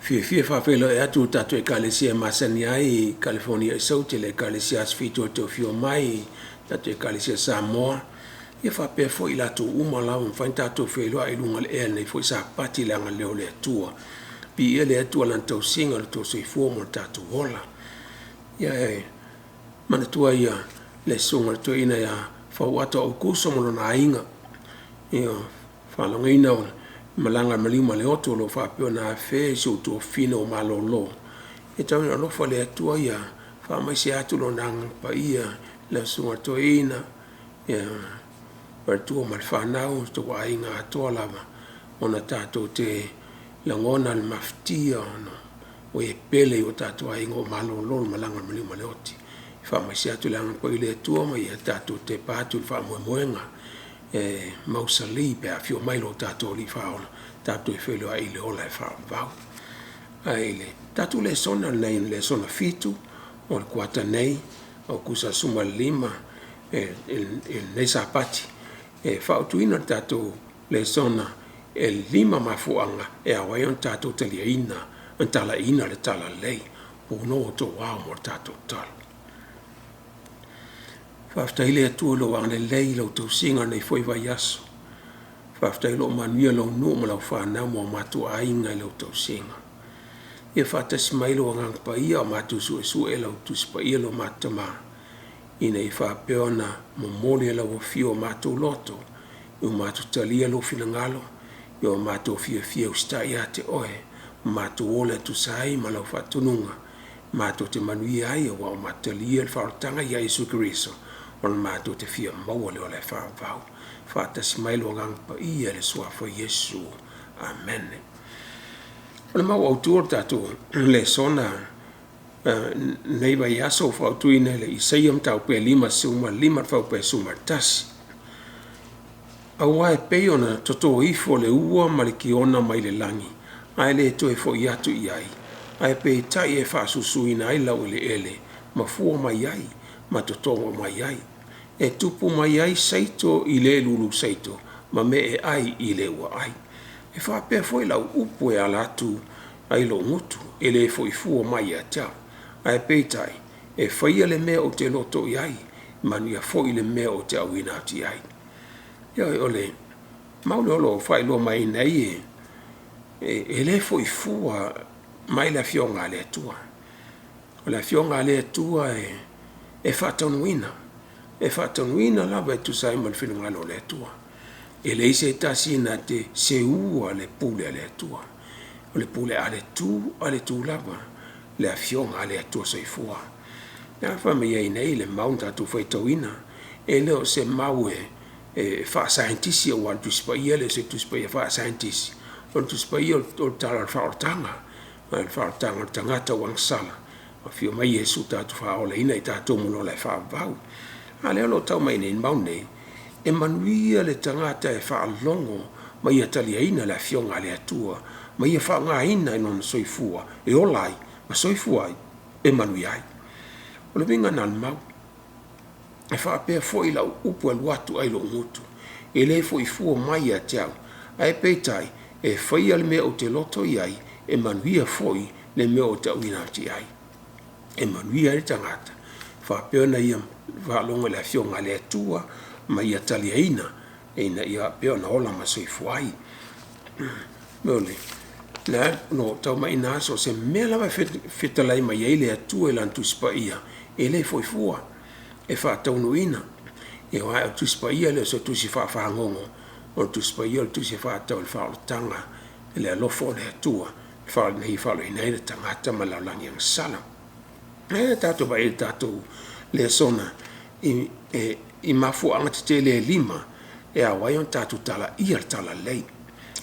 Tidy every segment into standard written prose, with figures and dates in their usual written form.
Fiafia e faafeiloai atu i le tatou Ekalesia e masani ai i Kalifonia i Saute, le Ekalesia Aso Fitu o le Toe Afio Mai, tatou Ekalesia Samoa, ia faapea foi i latou uma lava ua mafai ona tatou feiloai i luga o le ea i lenei foi Sapati i le agalelei o le Atua. Viia le Atua i Lana tausiga o lo outou soifua ma lo tatou ola. Ia e manatua le Susuga i le Toeaina ia Fauato Aukuso ma lona aiga, le faalogoina o le malaga a le maliu ma le oto o lo o faapea ona afea i si ou tuafafine ua malolo. Ia tau ina alofa le Atua ia faamaise atu Lona Agaga Paia i lau Susuga i le Toeaina, le faletua ma le fanau, lo outou aiga atoa lava ona tatou te lagona le mafatia ona o e pele i o tatou aiga ua malolo i le malaga a le maliu ma le oti. Faamaise atu le Agaga Paia o le Atua ma ia tatou tepa atu i le faamoemoega e mausali pe a afio mai lo tatou Alii Faaola tatou toe feiloai i le ola e faavavau. Ae i le tatou lesona lenei o le lesona 7 o le kuata nei, Aokuso 15 i lenei Sapati, e fautuaina le tatou lesona, e 5 mafuaaga e ao ai ona tatou taliaina ma talaiina le talalelei. Punohu outou ao mo le tatou tatalo. Faafetai le Atua i lou agalelei i lau tausiga i lenei foi vaiaso. Faafetai o lo o manuia lou nuu ma lau fanau ma o matou aiga i lau tausiga. Ia faatasi mai lou Agaga Paia a o matou suesue lau Tusi Paia lo matou Tama, ina ia faapea ona momoli e lau afio o matou loto, ua matou talia lou finagalo, ua matou fiafia e usitai ia te oe, matou ola e tusa ai ma lau faatonuga, matou te manuia ai aua ua matou talia le faaolataga ia Iesu Keriso ona matou te fia maua le ola e faavavau. Faatasi mai lou Agaga Paia i le Suafa o Iesu. Amene. O le mau autu o le tatou lesona lenei vaiaso ua fautuaina i le Isaia mataupu e 55 fuaiupu e 11. Aua e pei ona toto ifo le ua ma le kiona mai le lagi, ae le toe foi atu i ai, ae peitai e faasusuina ai laueleele ma fua mai ai ma totogo mai ai. E tupu mai ai saito i le lulu saito ma me'e ai i le ua ai. E faapea foi lau upu e ala atu ai lou gutu, e le foi fua mai ia te au, ae peitai e faia le mea ou te loto i ai, manuia foi le mea ou te auina atu i ai. Ioe, o le mau lea o lo o faailoa mai nei, e le foi fua mai le Afioga a le Atua. O le Afioga a le Atua e faataunuuina, e faataunuuina lava e tusa ai ma le finagalo o le Atua. E leai se tasi na te seua le pule a le Atua. O le pule a le tu a le tu lava le Afioga a le Atua Soifua. Le fai mai ai nei le mau na tatou faitauina, e le o se mau e faasaienitisi aua o le Tusi Paia e le o se Tusi Paia faasaienitisi, o le Tusi Paia o le tala o le faaolataga, o le faaolataga o le tagata ua agasala, afio mai Iesu tatou faaolaina i tatou mo le ola e faavavau. A lea o lo o tau mai nei i le mau nei, e manuia le tagata e faalogo ma ia taliaina le Afioga a le Atua ma ia faaaogaina i lona soifua e ola ai ma soifua ai e manuia ai. O le uiga lena o le mau. E faapea foi lau upu e alu atu ai lou gutu, e le foi fua mai ia te au, ae peitai e faia le mea ou te loto i ai, e manuia foi le mea ou te auina atu i ai. E manuia ai le tagata, faapea ona ia faalogo i le Afioga a le Atua ma ia taliaina ina ia faapea ona ola ma soifua ai. O lea o lo o tau mai i ina, so o se mea lava e fetalai mai ai le Atua i Lana Tusi Paia, e le foi fua, e faataunuuina. Aua o le Tusi Paia e le o se tusi faafagogo, o le Tusi Paia o le tusi e faatatau i le faaolataga i le alofa o le Atua ina ia faaolaina ai le tagata ma le lalolagi agasala. Lea tatou te vaai i le tatou lesona i mafuaaga tetele e 5 e ao ai ona tatou talaia le talalelei.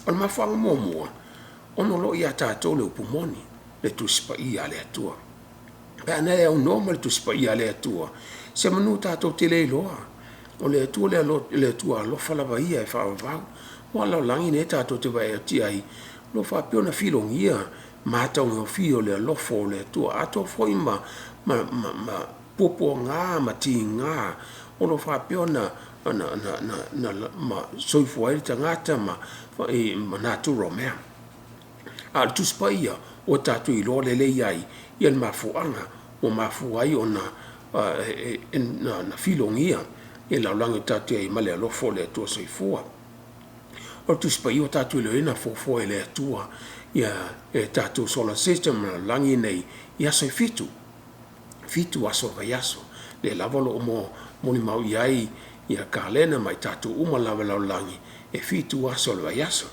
O le mafuaaga muamua, ona o lo o ia tatou le upu moni, le Tusi Paia a le Atua. Pe ana e aunoa ma le Tusi Paia a le Atua, semanu tatou te le iloa o le Atua le Atua alofa lava ia e faavavau. Aua o le lalolagi lenei tatou te vaai atu i ai, o lo o faapea ona filogia matagofie o le alofa o le Atua, atoa foi ma puapuaga ma tiga o lo o faapea ona soifua ai le tagata ma natura o mea. A o le Tusi Paia ua tatou iloa lelei ai le mafuaaga ua mafua ai ona filogia le lalolagi o tatou i ai ma le alofa o le Atua Soifua. O le Tusi Paia ua tatou iloaina na foafoa e le Atua le tatou solar system ma le lalolagi lenei i aso e 7, 7 aso o le vaiaso, lea lava o lo o molimau i ai kalena ma i tatou uma lava i le lalolagi, e 7 aso o le vaiaso.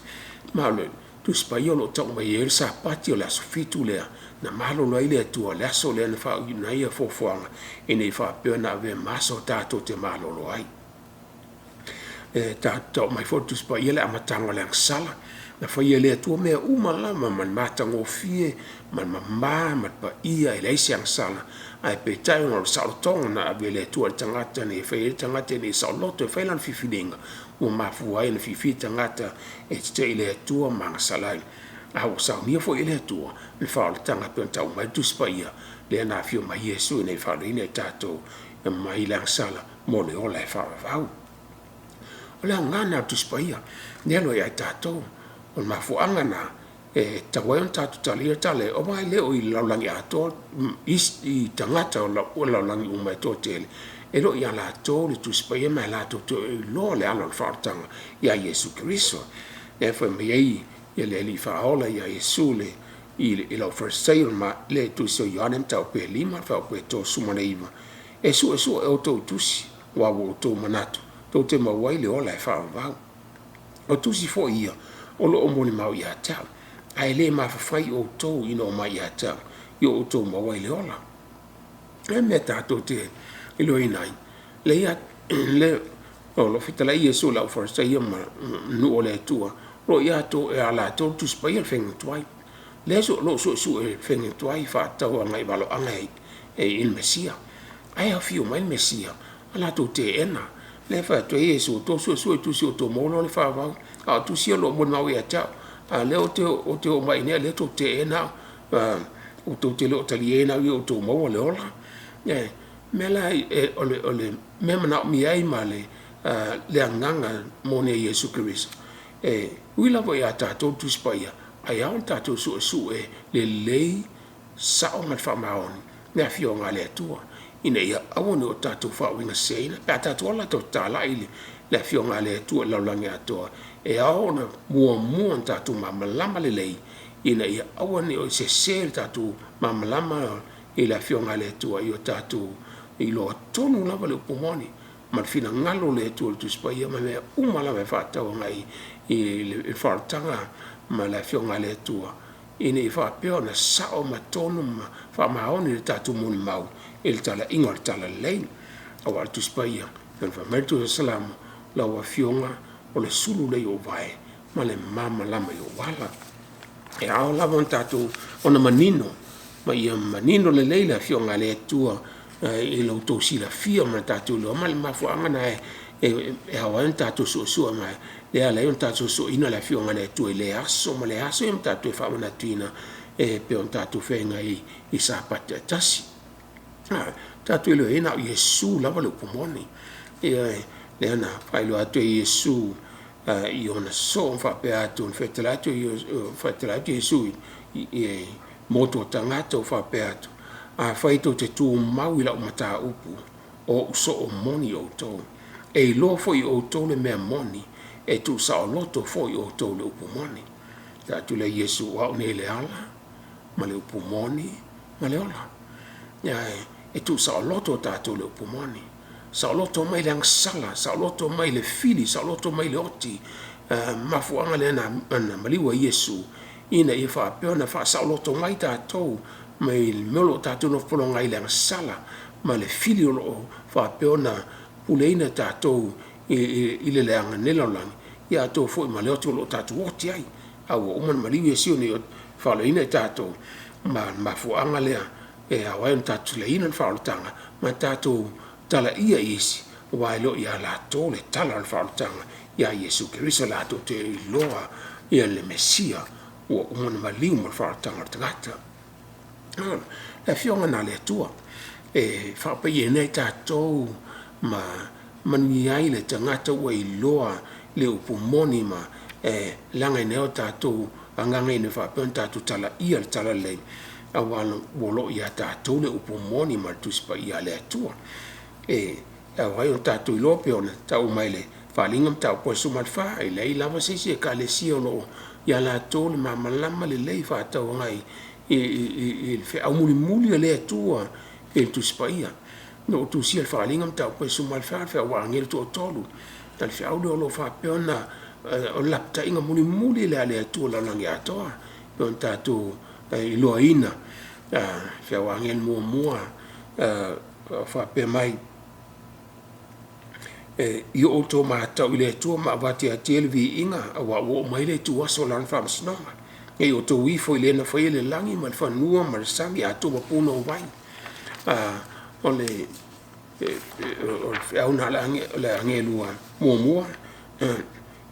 Ma o le Tusi Paia o lo o tau mai ai le Sapati o le aso 7 lea na malolo ai le Atua, o le aso lea na faaiuina ai ana foafoaga ina ia faapea ona avea ma aso tatou te malolo ai. E tau mai foi le Tusi Paia le amataga o le agasala, na faia e le Atua mea uma lava ma le matagofie ma le mama ma le paia e leai se agasala, ae peitai ona o le saolotoga na ave e le Atua i le tagata ina ia fai ai le tagata ina ia saoloto e fai lana filifiliga, ua mafua ai ona filifili le tagata e tetee i le Atua ma agasala ai. A ua saunia foi e le Atua le faaolataga e pei ona tau mai le Tusi Paia, lea na afio mai ai Iesu ina ia faalaina i tatou mai le agasala mo le ola e faavavau. O le aoga lena o le Tusi Paia lea o lo o ia i tatou. O le mafuaaga lena e tatau ai ona tatou talaia le tala, aua e le o i le lalolagi atoa isi tagata o le lalolagi uma e toatele, e le o ia latou le Tusi Paia ma e latou te le o iloa le ala o le faaolataga ia Iesu Keriso. Lea e fai mai ai le Alii Faaola ia Iesu i le au Farisai, le Tusi o Ioane mataupu e 5 fuaiupu e 39, “E suesue e outou i tusi, aua ua outou manatu tou te maua ai le ola e faavavau. O tusi foi ia o lo o molimau ia te au, ae le mafafai outou ina ua omai ia te au, ia outou maua ai le ola.” O le a le mea tatou te iloaina ai? Lea o lo o fetalai Iesu i le au Farisai ia ma nuu o le Atua, o lo o ia latou le Tusi Paia o le faiga tuai. Lea o lo o suesue e le faiga tuai faatatau agai i valoaga i le Mesia. Ae afio mai le Mesia ua latou teena. Lea e fai atu ai Iesu, “Ua outou suesue i tusi ia outou maua le ola faavavau, a o tusi ia o lo o molimau ia te au. A o lea ou te oo mai i inei a o lea tou te teena au, tou te le o taliaina au ia outou maua le ola.” O le mea la o le mea e manaomia ai ma le agaga moni a Iesu Keriso, e ui lava ia tatou le Tusi Paia, ae ao ona tatou suesue lelei, sao ma le faamaoni le Afioga a le Atua ina ia aua ne i o tatou faauigaseseina. Pe a tatou alu la tatou talai i le Afioga a le Atua i le lalolagi atoa, e ao ona muamua ona tatou malamalama lelei ina ia aua ne i sese le tatou malamalama i le Afioga a le Atua, ia tatou iloa tonu lava le upu moni ma le finagalo o le Atua i le Tusi Paia ma mea uma lava e faatatau agai i le faaolataga ma le Afioga a le Atua ina ia faapea ona sao ma tonu ma faamaoni le tatou molimau i le talaiga o le Talalelei. Aua o le Tusi Paia, pei ona fai mai le Tusi o le Salamo, “Lau Afioga o le sulu lea i ou vae ma le malamalama i ou ala.” E ao lava ona tatou ona manino ma ia manino lelei le Afioga a le Atua i lo outou silafia ma le tatou iloa ma le mafuaaga lena e ao ai ona tatou suesue ma e ala ai ona tatou suesueina le Afioga a le Atua i lea aso ma lea aso ma tatou faamanatuina e pei ona tatou feagai ai i Sapati taitasi. Tatou te iloaina na o Iesu lava le upu moni. Ioe, lea na faailoa atu e Iesu i ona soo ma faapea atu, na fetalai atu Iesu i motu o tagata ma faapea atu, “Afai tou te tumau i lau mataupu, o ou soo moni outou. E iloa foi e outou le mea moni, e tuusaoloto foi outou i le upu moni.” Fai atu lea o Iesu, “O au nei o le ala ma le upu moni ma le ola.” E tuusaoloto tatou i le upu moni, saoloto mai le agasala, saoloto mai le fili, saoloto mai le oti. Mafuaaga lea na maliu ai Iesu ina ia faapea ona faasaoloto mai tatou mai le mea o lo o tatou nofo pologa ai i le agasala ma le fili o lo o faapea ona puleaina tatou i le leaga i lenei lalolagi, ia atonu foi ma le oti o lo o tatou oti ai. A ua uma ona maliu Iesu ina ia faaolaina i tatou ma le mafuaaga lea e ao ai ona tatou tuliaina le faaolataga ma tatou talaia i isi aua e le o ia latou le tala o le faaolataga ia Iesu Keriso latou te le o iloa le Mesia ua uma ona maliu mo le faaolataga o le tagata. O le Afioga lena a le Atua e faapaiaina ai tatou ma manuia ai le tagata ua iloa le upu moni ma e leagaina ai o tatou Agaga ina ia faapea ona tatou talaia le Talalelei, aua o lo o ia tatou le upu moni ma le Tusi Paia a le Atua. E ao ai ona tatou iloa pei ona tau mai le Faaaliga Mataupu 14, e leai lava se isi Ekalesia o lo o ia latou le malamalama lelei fefaatauagai i le feau mulimuli a le Atua i le Tusi Paia. Na ou tusia i le Faaaliga Mataupu 14 le feau a agelu e toatolu. O le feau lea o lo o faapea ona, o le lapataiga mulimuli lea a le Atua i le lalolagi atoa pei ona tatou iloaina. Feau a agelu muamua, o faapea mai, “Ia outou matau i le Atua ma avatu ia te Ia le viiga aua ua oo mai le ituaso o Lana faamasinoga. Ia outou ifo i Le na faia le lagi ma le fanua ma le sami atoa ma punouai.” O le feau lena a le agelu muamua.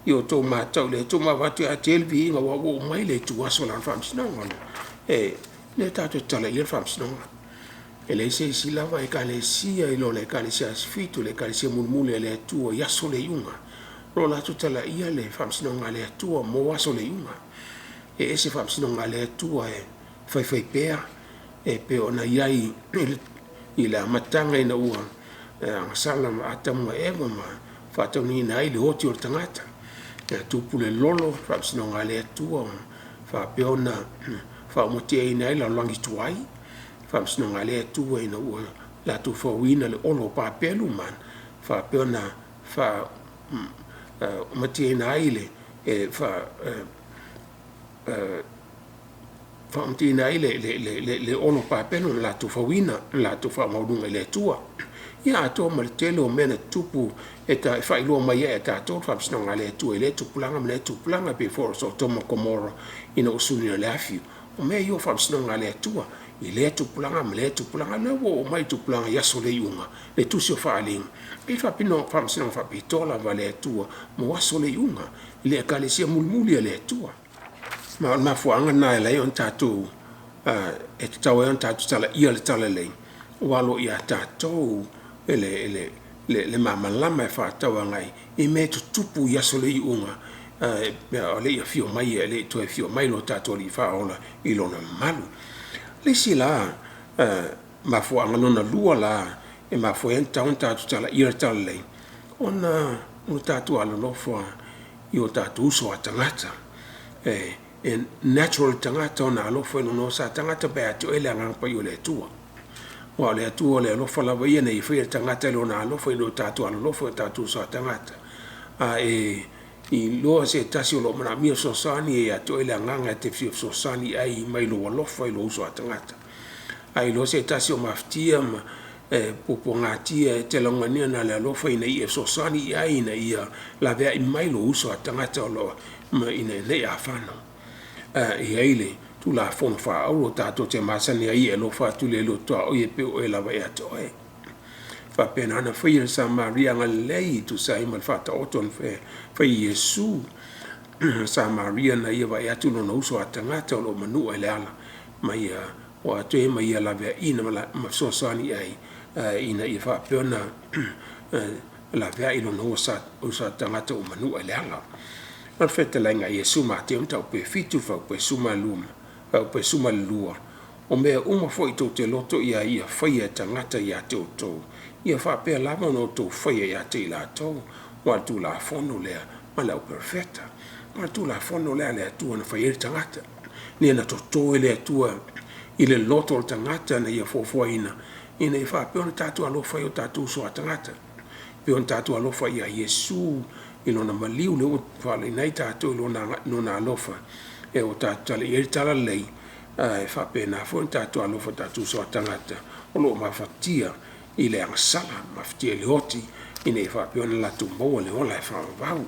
Ia outou matau i le Atua ma avatu ia te Ia le viiga aua ua oo mai le ituaso o Lana faamasinoga. O lea tatou te talaiina le faamasinoga. E leai se isi lava Ekalesia i lo le Ekalesia Asofitu, le Ekalesia mulimuli a le Atua i aso o le iuga o lo o latou talaia le faamasinoga a le Atua mo aso o le iuga. E ese faamasinoga a le Atua e faifaipea e pei ona i ai i le amataga ina ua agasala Atamu ma Eva ma faataunuuina ai le oti o le tagata. Na tupu le lolo faamasinoga a le Atua ma faapea ona faaumatiaina ai le lalolagi tuai, faamasinoga a le Atua ina ua latou fauina le olo o Papelu ma faapea ona faamatiaina ai le olo o Papelu na latou fauina i le latou faamaualuga i le Atua. Ia atoa ma le tele o mea na tutupu e faailoa mai ai ia tatou le faamasinoga a le Atua i lea tupulaga ma lea tupulaga e pei foi o Sotomo ma Komoro ina ua suluina i le afi. O mea ia o faamasinoga a le Atua i lea tupulaga ma lea tupulaga. O lea ua oo mai i le tupulaga i aso o le iuga, le tusi o Faaaliga, e i ai faamasinoga faapitoa lava a le Atua mo aso o le iuga i le Ekalesia mulimuli a le Atua. Ma o le mafuaaga lena e ala ai ona tatou, e tatau ai ona tatou talaia le Talalelei aua o lo o ia tatou le malamalama e fefaatauagai i mea e tutupu i aso o le iuga a o le i afio mai, le i toe afio mai lo tatou Alii Faaola i lona mamalu. O le isi la mafuaaga lona lua la e mafua ai ona tatau ona tatou talaia le Talalelei, ona ua tatou alolofa i o tatou uso a tagata. E natural i le tagata ona alofa i lona uso a tagata pe a ia te oe le Agaga Paia o le Atua. Aua o le Atua o le alofa lava ia ina ia faia le tagata i lona alofa ina ia tatou alolofa i o tatou uso a tagata. A e iloa se tasi o lo o manaomia le fesoasoani, e ia te oe le Agaga e te fia fesoasoani i ai mai lou alofa i lou uso a tagata. A e iloa se tasi o mafatia ma e puapuagatia, e te lagona na o le alofa ina ia e fesoasoani i ai ina ia laveai mai lou uso a tagata ina ne i afaina. E i ai le Tulafono Faaauro tatou te masani ai, “Ia e alofa atu i le loto tuaoi e pei o oe lava ia te oe.” E faapena ona faia e le Samaria agalelei e tusa ai ma le Faataoto na faia e Iesu. O le Samaria na ia vaai atu i lona uso a tagata o lo o manua i le ala ma ia oo atu i ai ma ia laveaiina ma fesoasoani i ai ina ia faapea ona laveai lona uso a tagata ua manua i le ala. O le fetalaiga a Iesu Mateo mataupu e 7 fuaiupu e 12, “O mea uma foi tou te loto i ai ia faia e tagata ia te outou, ia faapea lava ona outou faia ia te i latou. Aua o le Tulafono lea ma le Auperofeta.” O le Tulafono lea a le Atua na fai ai le tagata, lea na toto e le Atua i le loto o le tagata na Ia fuafuaina ina ia faapea ona tatou alofa ai i o tatou uso a tagata, pei ona tatou alofa ia Iesu i lona maliu lea ua faalaina ai tatou i lona alofa ua tatou talaiina ai le Talalelei, ae faapena foi ona tatou alofa i o tatou uso a tagata o lo o mafatia i le agasala, mafatia i le oti ina ia faapea ona latou maua le ola e faavavau.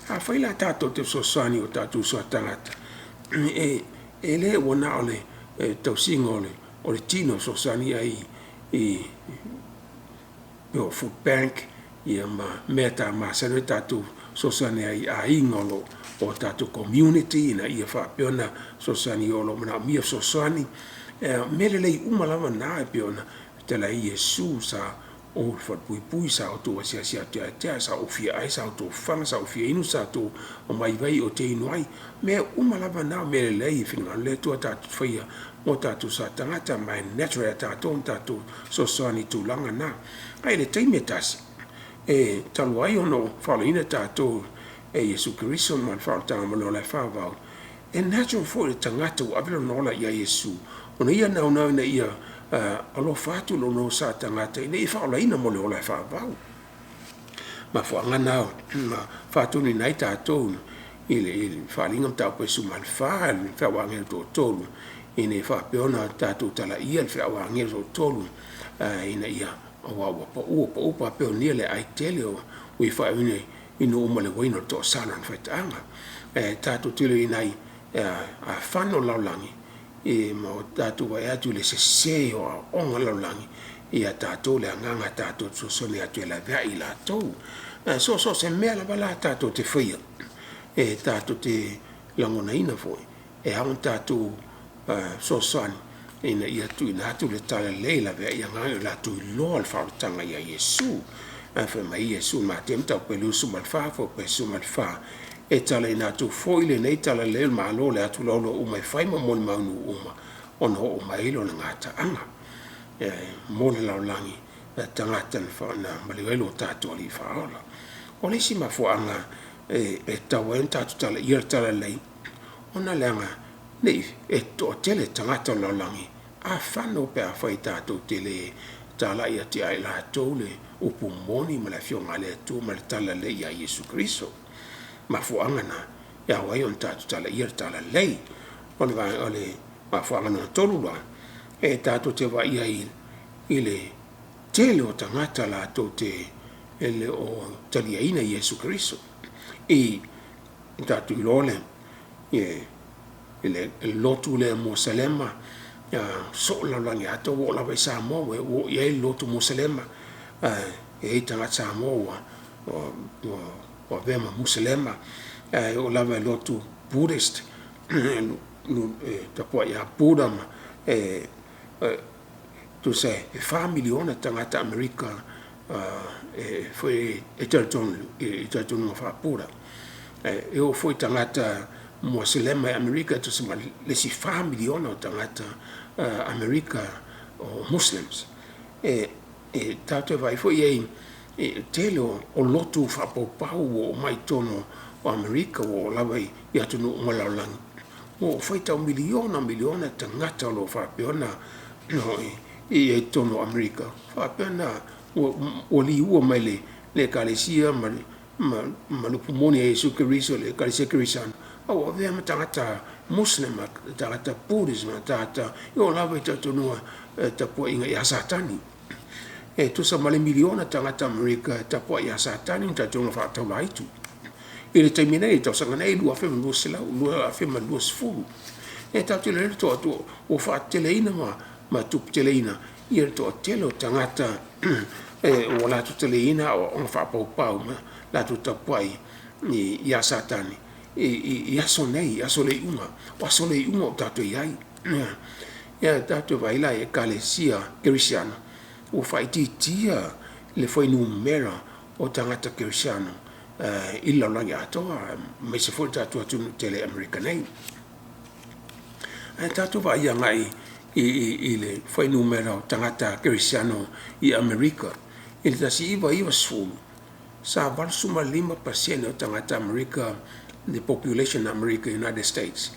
Afai la tatou te fesoasoani i o tatou uso a tagata, e le ua na o le tausiga o le tino e fesoasoani ai i mea o food bank ma mea e masani ona tatou fesoasoani ai i aiga o tatou community ina ia faapea ona fesoasoani i e o lo o manaomia fesoasoani. O mea lelei uma lava na e pei ona fetalai ai Iesu sa ou i le falepuipui, sa outou asiasi atu ia te au, sa ou fia ai, sa outou fafaga, sa ou fia inu, sa outou omai i vai ou te inu ai. Mea uma lava na o mea lelei e finagalo le Atua tatou te faia mo tatou sa tagata, ma e natural ia tatou ona tatou fesoasoani i tulaga na. Ae i le taimi e tasi, e talu ai ona ua faaolaina tatou e Iesu Keriso ma le faaolataga mai le ola e faavavau, e natural foi i le tagata ua ave lona ola ia Iesu ona ia naunau ina ia alofa atu i lona uso a tagata ina ia faaolaina mo le ola e faavavau. Mafuaaga na na faatonuina ai tatou i le Faaaliga Mataupu e 14 i le feau a agelu e toatolu, ina ia faapea ona tatou talaia le feau a agelu e toatolu ina ia, aua ua pau ua pau Papelonia i le aai tele ua ia faaiuina inu uma i le uaina o le toasala o lona faitaaga. Ae tatou te iloaina ai, a fano le lalolagi ma tatou vaai atu i le sese o aoaoga a le lalolagi, ia tatou le agaga tatou te fesoasoani atu e laveai i latou. So o se mea lava la tatou te faia, e tatou te lagonaina foi e ao ona tatou fesoasoani ina ia tuuina atu le talalelei e laveai ai i latou ia iloa le faaolataga ia Iesu. Aua fai mai Iesu i Mateo mataupu e 24 fuaiupu e 14, e talaina atu foi lenei talalelei o le Malo i le atunuu uma e fai ma molimau i nuu uma, ona oo mai ai lea o le gataaga. Mo le lalolagi tagata na maliu ai lo tatou Alii Faaola. O le isi mafuaaga e tatau ai ona tatou talaia le talalelei, ona leaga e toatele tagata o le lalolagi, a fano pe afai tatou te le talai atu ia i latou le upu moni ma le Afioga a le Atua ma le talalelei ia Iesu Keriso. Mafuaaga na e ao ai ona tatou talaia le talalelei. O le mafuaaga lona tolu la, e tatou te vaai ai i le tele o tagata latou te e le o taliaina Iesu Keriso. I tatou iloa lea i le lotu lea Muasalema, soo le lalolagi atoa, ua oo lava i Samoa ua oo i ai le lotu Muasalema, e i ai tagata Samoa ua avea ma Muselema, ae oo lava i lotu Buddhist e tapuai ia Buddha e tusa e 4 miliona tagata Amerika e talitonu i talitonuga faa-Buddha. E oo foi i tagata Muaselema i Amerika e tusa ma le isi 4 miliona o tagata Amerika o Muslims. E tatou te vaai foi i ai i le tele o lotu faapaupau ua oo mai i totonu o Amerika, ua oo lava i atunuu uma o le lalolagi, ua faitau miliona miliona tagata o lo o faapea ona i ai i totonu o Amerika, faapea ona ua liua mai le Ekalesia ma le upu moni a Iesu Keriso, le Ekalesia Kerisiano, a ua avea ma tagata Muslim, tagata Buddhist, ma tagata e oo lava i talitonuga tapuaiga ia Satani. E tusa ma le miliona tagata Amerika e tapuai ia Satani ma talitonuga faataulaitu. I le taimi nei, i le tausaga nei 2020, e tatou te iloa ai ua faateteleina ma tuputeleina le toatele o tagata ua latou taliaina aoaoga faapaupau ma latou tapuai ia Satani i aso nei, aso o le iuga, o aso o le iuga ua tatou i ai. Ia tatou vaai la i Ekalesia Kerisiano ua faaitiitia le fuainumera o tagata Kerisiano i le lalolagi atoa, aemaise foi le tatou atunuu tele i Amerika nei. Ae tatou vaai agai i le fuainumera o tagata Kerisiano i Amerika i le 1990, sa 85% o tagata Amerika, the population of America, United States,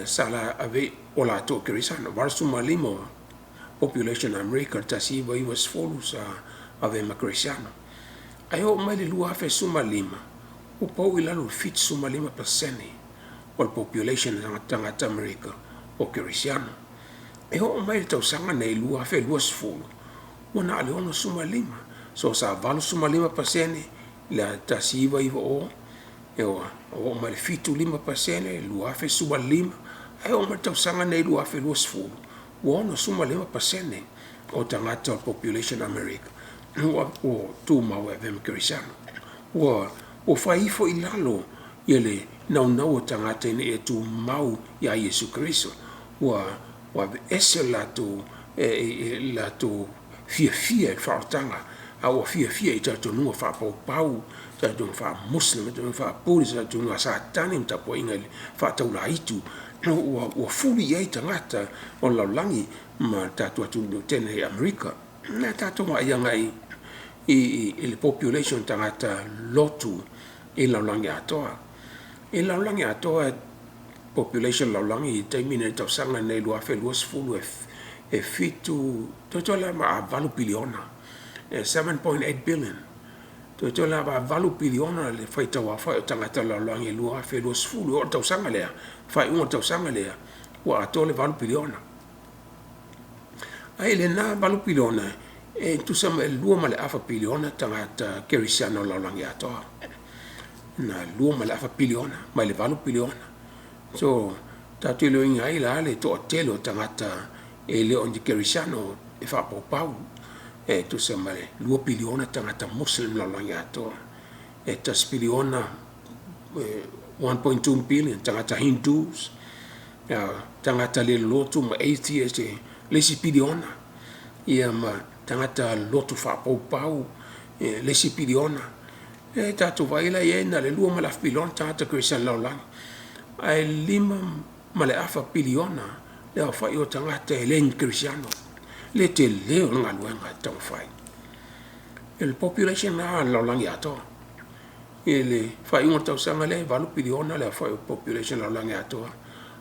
sa ave o latou Kerisiano. 85 population of America i le 1990 sa avea ma Kerisiano. Ae oo mai i le 2015, ua pau i lalo i le 75% o le population o tagata Amerika o Kerisiano. E oo mai i le tausaga nei 2020, ua na o le 65. So sa 85% i le 1990, ua oo mai i le 75% i le 2015, ae oo mai i le tausaga nei 2020, ua 65% o tagata o le population o Amerika ua tumau e avea ma Kerisiano. Ua fai ifo i lalo le naunau o tagata ina ia tumau ia Iesu Keriso. Ua aveese le latou fiafia i le faaolataga. A ua fiafia i talitonuga faapaupau, talitonuga faa-Muslim, talitonuga faa-Buddhist, talitonuga Satani ma tapuaiga faataulaitu ua fuli i ai tagata o le lalolagi ma le tatou atunuu lautele nei i Amerika. O lea tatou te vaai agai i le population o tagata lotu i le lalolagi atoa. I le lalolagi atoa population o le lalolagi i le taimi lenei i le tausaga lenei 2020 e 7 toeitiiti lava a 8 piliona, 7.8 billion. Toeitiiti lava a 8 piliona le faitau aofai o tagata o le lalolagi i le 2020. E oo i le tausaga lea, faaiuga o le tausaga lea, ua atoa le 8 piliona. Ae i lena 8 piliona, e tusa ma le 2.5 piliona tagata kerisiano o le lalolagi atoa. Na 2.5 piliona mai le 8 piliona. So tatou te iloaina ai la le toatele o tagata e le o ni kerisiano e faapaupau. E tusa ma le 2 piliona tagata Muslim i le lalolagi atoa. E 1 piliona, 1.2 billion tagata Hindus, tagata le lotu ma atheist e le isi piliona, ia ma tagata lotu faapaupau e le isi piliona. E tatou te vaai la i ai na o le 2.5 piliona tagata kerisiano i le lalolagi, ae 5.5 piliona le aofai o tagata e le ni kerisiano. Le tele o le galuega e tatau ona fai. O le population lena a le lalolagi atoa. I le faaiuga o le tausaga lea e 8 piliona le aofai o le population o le lalolagi atoa,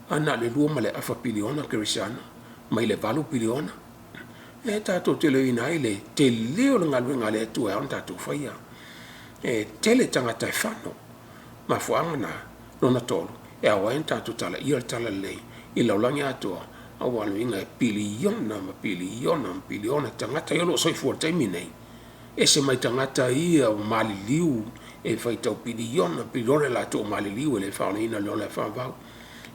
ae na o le 2.5 piliona kerisiano mai le 8 piliona. E tatou te iloaina ai le tele o le galuega a le Atua e ao ona tatou faia. E tele tagata e fano. Mafuaaga lena lona tolu e ao ai ona tatou talaiina le talalelei i le lalolagi atoa aua o lona uiga e piliona ma piliona ma piliona tagata ia o lo o soifua i le taimi lenei, ese mai tagata ia ua maliliu e faitau piliona piliona i latou ua maliliu e le faaaogaina le ola e faavavau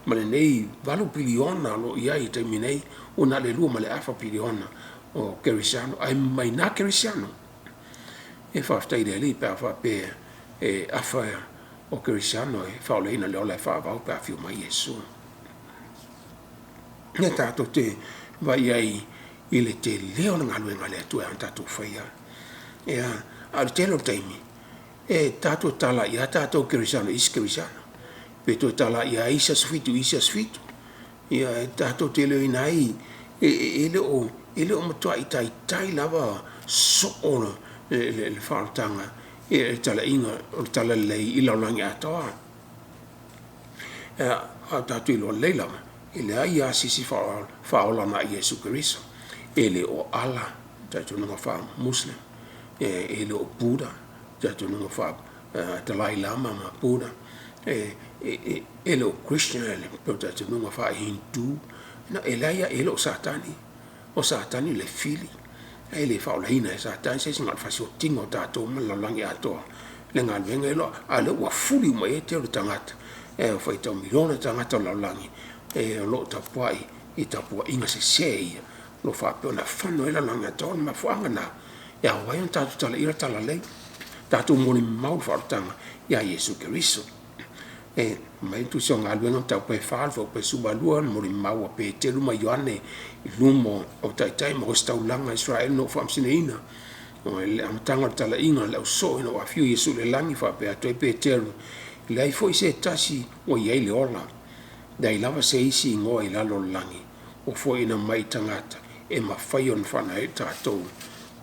ma lenei 8 piliona o lo o i ai i le taimi nei, ua na o le 2.5 piliona o kerisiano ae mai na kerisiano. E faafetai i le Alii pe a faapea e afa o kerisiano e faaolaina i le ola e faavavau pe a afio mai Iesu. Ia tatou te vaai ai i le tele o le galuega a le Atua e ao ona tatou faia. Ia, a o le tele o taimi e tatou te talai lava tatou kerisiano i isi kerisiano, pe toe talai lava isi aso Fitu i isi aso Fitu. Ia tatou te iloaina ai e le o matuai taitai lava soo le faaolataga i le talaiga o le talalelei i le lalolagi atoa. A tatou iloa lelei lava, e leai lava se isi faaola na o Iesu Keriso. E le o Allah talitonuga faa-Muslim, e le o Buddha talitonuga faa-Dalai Lama ma Buddha, e le o Krishna talitonuga faa-Hindu, e leai lava, e le o Satani. O Satani o le fili, e le faaolaina e Satani se isi na o le fasiotina o tatou ma le lalolagi atoa le galuega e a o lea ua fuli uma i ai le tele o tagata e faitau miliona tagata o le lalolagi e o lo o tapuai i tapuaiga sese ia o lo o faapea ona fano ai le lalolagi atoa. O le mafuaaga lena e ao ai ona tatou talaiina le talalelei, tatou molimau le faaolataga ia Iesu Keriso. E aumai le tusi o Galuega mataupu e 4 fuaiupu e 12, le molimau a Peteru ma Ioane i luma o taitai ma ositaulaga o Isaraelu na ou faamasinoina. O le amataga o le talaiga o le ausoo ina ua afio Iesu i le lagi faapea atu ai Peteru, e leai foi se tasi ua i ai le ola, leai lava se isi igoa i lalo o le lagi ua foaiina mai i tagata e mafai ona faaaoga ai tatou,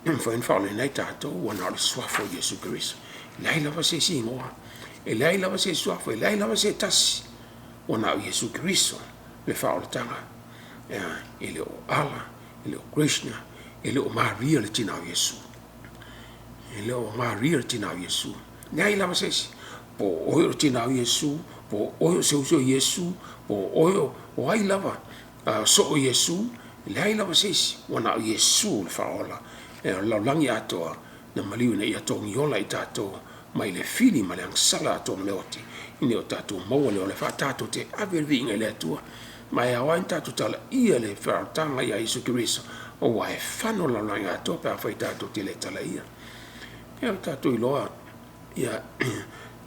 e mafai ona faaaogaina ai tatou ua na o le suafa o Iesu Keriso. E leai lava se isi igoa, e leai lava se suafa, e leai lava se tasi ua na o Iesu Keriso le faaolataga. E le o Allah, e le o Krishna, e le o Maria le tina o Iesu. E le o Maria le tina o Iesu. Leai lava se isi. Po o oe o le tina o Iesu, po o oe o se uso o Iesu, po o oe o ai lava soo o Iesu, leai lava se isi, ua na o Iesu le faaola o le lalolagi atoa na maliu ina ia togiola i tatou mai le fili ma le agasala atoa ma le oti ina ia o tatou maua le ola tatou te ave le viiga i le Atua. Ma e ao ai ona tatou talaia le faaolataga ia Iesu Keriso aua e fano le lalolagi atoa pe afai tatou te le talaia. Ia ua tatou iloa ia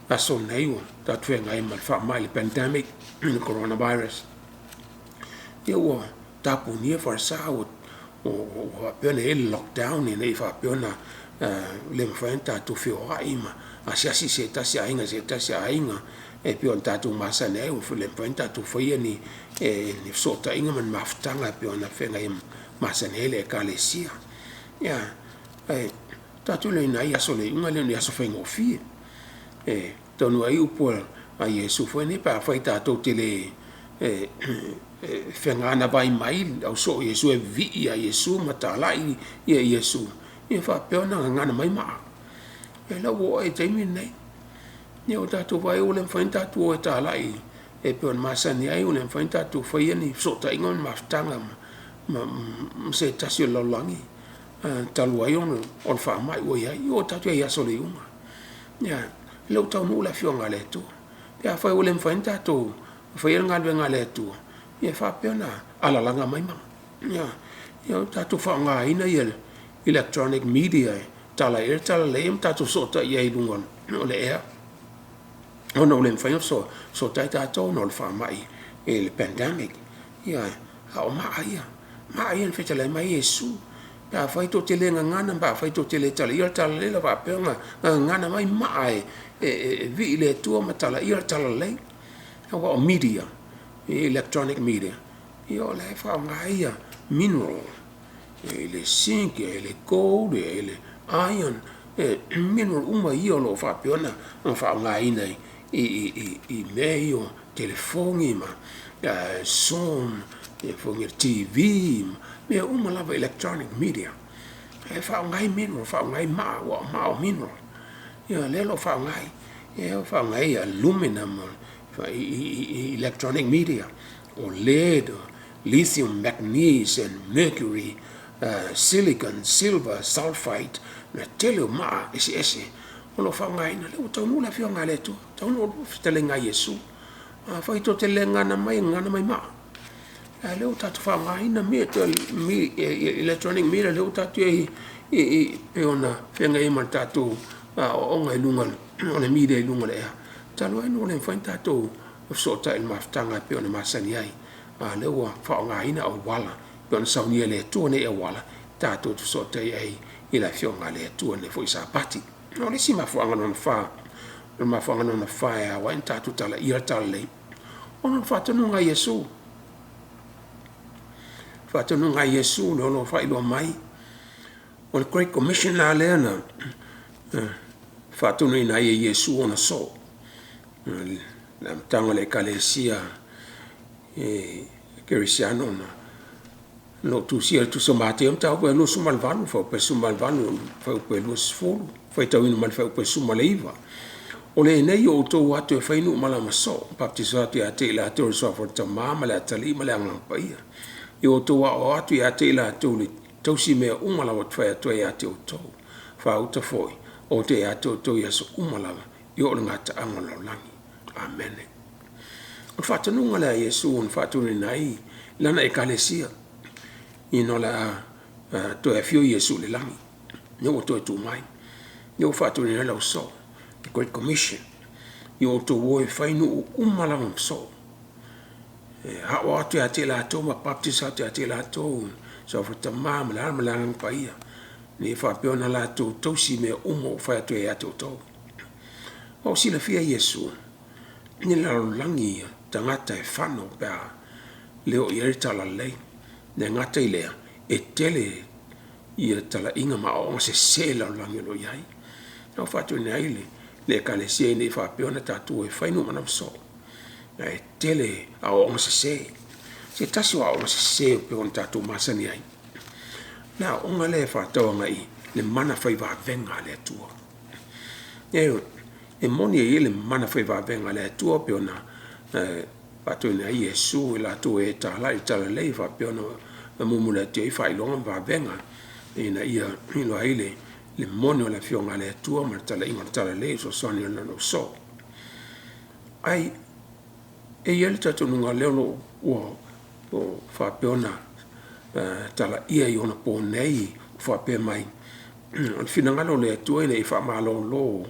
aso nei ua tatou feagai ma le faamai le pandemic le coronavirus. Ia ua tapunia falesa ua faapea ona i ai le lockdown ina ia faapea ona Le mafai ona tatou feoai ma asiasi se tasi aiga i se tasi aiga e pei ona tatou masani ai, ua le mafai ona tatou faia ni fesootaiga ma ni mafutaga e pei ona feagai ma masani ai le Ekalesia. Ae tatou te iloaina ai aso o le iuga e le o ni aso faigofie. E taunuu ai upu a Iesu foi nei pe afai tatou te le feganavai mai le ausoo o Iesu e vivii ia Iesu ma talai Iesu, ia faapea ona gagana mai maa. O lea ua oo i le taimi lenei, ua tatou vaai ua le mafai ona tatou o e talai e pei ona masani ai, ua le mafai ona tatou faia ni fesootaiga ma ni mafutaga ma se tasi o le lalolagi talu ai ona o le faamai ua i ai. Ua tatou i ai i aso o le iuga. Ioe. O lea ua taunuu le afioga a le Atua. Pe afai ua le mafai ona tatou faia le galuega a le Atua, ia e faapea ona alalaga mai maa. Ioe. Tatou faaaogaina electronic media e tala ai le talalelei ma tatou fesootai ai i luga o le ea ona ua le mafai ona fesootai tatou ona o le faamai i le pandemic. Ioe. A o maa ia, o maa ia na fetalai mai ai Iesu, pe afai tou te le gagana pe afai tou te le talaia le talalelei, ona faapea lea ona gagana mai maa e vivii i le Atua ma talaia le talalelei. Aua o media, electronic media, o la e faaaoga ai mineral, e i ai le sink, e i ai le gold, e i ai le iron, o mineral uma ia o lo o faapea ona faaaogaina i mea ia o telefoni ma zoom, tv, mea uma lava electronic media. E faaaoga ai mineral, e faaaoga ai maa aua o maa o mineral. Ia lea o lo o faaaoga ai. O lo o faaaoga ai aluminum i electronic media, o lead, lithium, magnesium, mercury, silicon, silver, sulphite, o le tele o maa eseese o lo o faaaogaina. O lea ua taunuu le afioga a le Atua, taunuu le fetalaiga a Iesu. Afai tou te le gagana mai, e gagana mai maa. A o lea ua tatou faaaogaina electronic media, lea ua tatou i ai e pei ona feagai ai ma le tatou aoaoga i luga o le media i luga o le ea, talu ai ona ua le mafai ona tatou fesootai i le mafutaga e pei ona masani ai, a o lea ua faaaogaina auala e pei ona saunia e le Atua nei auala tatou te fesootai ai i le afioga a le Atua i lenei foi Sapati. O le isi mafuaaga lona fa o le mafuaaga lona fa e ao ai ona tatou talaia le talalelei, ona o le faatonuga a Iesu. O le faatonuga a Iesu o lo o faailoa mai, o le Great Commission la lea na faatonuina ai e Iesu ona soo i le amataga o le Ekalesia Kerisiano o lo o tusia i le Tusi o Mateo mataupu e 28 fuaiupu e 18 fuaiupu e 20, faitauina mai le fuaiupu e 19. O lenei ua outou o atu e fai nuu malama soo, bapetizo atu ia te i latou i le suafa o le Tama ma le Atalii ma le Agaga Paia. Ia outou aoao atu ia te i latou e tausi mea uma lava ou te fai atu ai ia te outou. Faauta foi, ou te ia te outou i aso uma lava, e oo i le gataaga o le lalolagi. Amene. O le faatonuga lea a Iesu na faatonuina ai lana Ekalesia ina o le a toe afio Iesu i le lagi, lea ua toe tuu mai, lea ua faatonuina ai le ausoo, the Great Commission. Ia outou o e fai nuu uma lava ma soo, e aoao atu ia te i latou ma baptise atu ia te i latou i le suafa o le Tama ma le Alo ma le Agaga Paia, ina ia faapea ona latou tausi mea uma ua ou fai atu ai ia te outou. Ua silafia e Iesu i le lalolagi ia tagata e fano pe a le oo i ai le talalelei. E le gata i lea, e tele ia talaiga ma aoaoga sese i le lalolagi o lo o i ai. Na faatuina ai le Ekalesia ina ia faapea ona tatou o e fai nuu manava soo. Ae tele aoaoga sese. O se tasi o aoaoga sese e pei ona tatou masani ai, o le aoaoga lea e faatau agai le mana fai vavega a le Atua. E moni e i ai le mana fai vavega a le Atua e pei ona faatonuina ai Iesu e latou e talai le talalelei e faapea ona mulimuli atu ai faailoga ma vavega ina ia iloa ai le moni o le afioga a le Atua ma le talaiga o le talalelei e fesoasoani i lona ausoo. Ae e i ai le talitonuga lea ua faapea ona talaia i ona po nei ua faapea mai, o le finagalo o le Atua ina ia faamalolo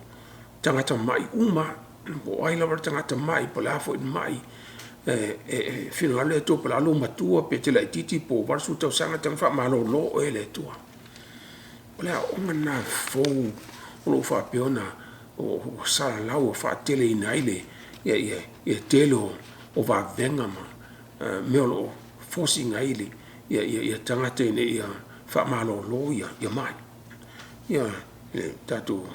tagata mamai uma lava, po o ai lava le tagata mai po o le a foi le mai, e finagalo le Atua po o le a lou matua pe e te laitiiti po ua 80 tausaga, e tatau ona faamalolo oe e le Atua. O le aoaoga lena fou o lo o faapea ona salalau ua faateleina ai le tele o vavega ma mea o lo o force ina ai tagata ina ia faamalolo mai. Ioe, le tatou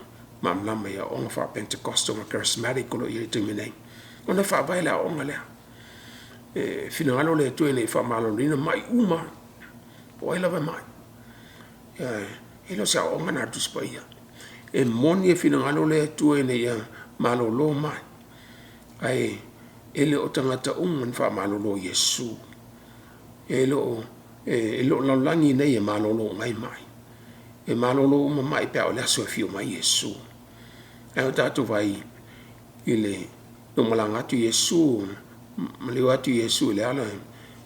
malamalama i aoaoga faa-Pentecostal ma Charismatic o lo o i ai i le taimi nei, ona e faavae i le aoaoga lea. E finagalo le Atua ina ia faamaloloina mai uma lava, po o ai lava e mai. Ioe, e le o se aoaoga lena a le Tusi Paia. E moni e finagalo le Atua ina ia malolo mai, ae e le o tagata uma na faamalolo e Iesu. E le o lalolagi nei e malolo uma ai mai. E malolo uma mai pe a oo i le aso e afio mai ai Iesu. Ae ua tatou vaai ina ua malaga atu Iesu, maliu atu Iesu i le ala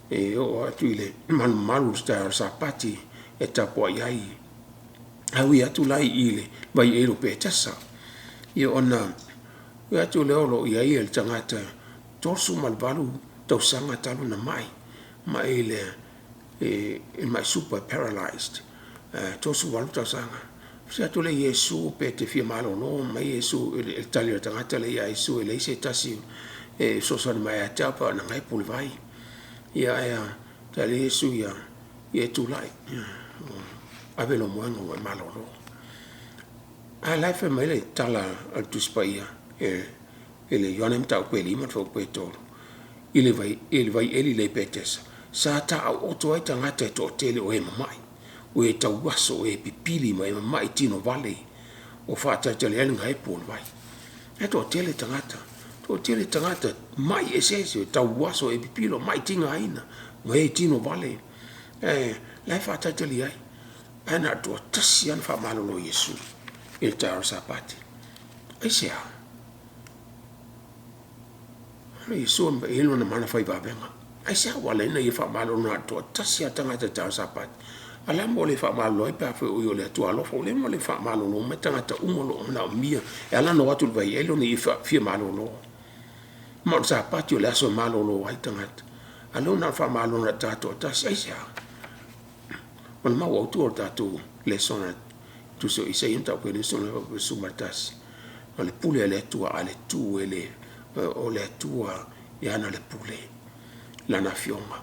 e oo atu i le malumalu i le taeao Sapati e tapuai ai. Ae ui atu la i le vaieli o Petesa, ia ona ui atu lea o lo o i ai le tagata e 38 tausaga talu ona mai, mai i le mai supa, paralyzed, 38 tausaga. Fesili atu lea i Iesu pe te fia malolo mai Iesu i le tali a le tagata lea ia Iesu, e leai se tasi e fesoasoani mai ia te au pe a o la e pule vai. Ia ae tali Iesu ia, ia e tulai, ave lou moega ua e malolo. A la e fai mai le tala a le Tusi Paia i le Ioane Mataupu e 5 fuaiupu e 3 i le vaieli lea i Petesa, sa taoto ai tagata e toatele o e mamai, o e tauaso, o e pipili ma e mamai tinovale o faatalitali ai le gaepu o le vai. E toatele tagata, toatele tagata mai eseese, tauaso, e pipilo, mai tigaina ma e tinovale, ae la e faatalitali ai. Ae na o le toatasi lava na faamalolo e Iesu i le taeao o le Sapati. Aisea? O Iesu e i ai lona mana fai vavega. Aisea ua ala ai ona ia faamalolo na o le toatasi lava le tagata i le taeao o le Sapati? A o le a le mea ua le faamalolo ai pe afai o ia o le Atua alofa? O le a le mea ua le faamalolo uma ai tagata uma o lo o manaomia e ala ona o atu i le vaieli ona ia fia malolo. Ma o le Sapati o le aso e malolo ai tagata, a o lea ua na ona faamalolo na o le tagata e toatasi. Aisea? O le mau autu o le tatou lesona i le tusi o Isaia mataupu e 51 fuaiupu 11, o le pule a le Atua a le tu e le, o le Atua e ana le pule i Lana Afioga.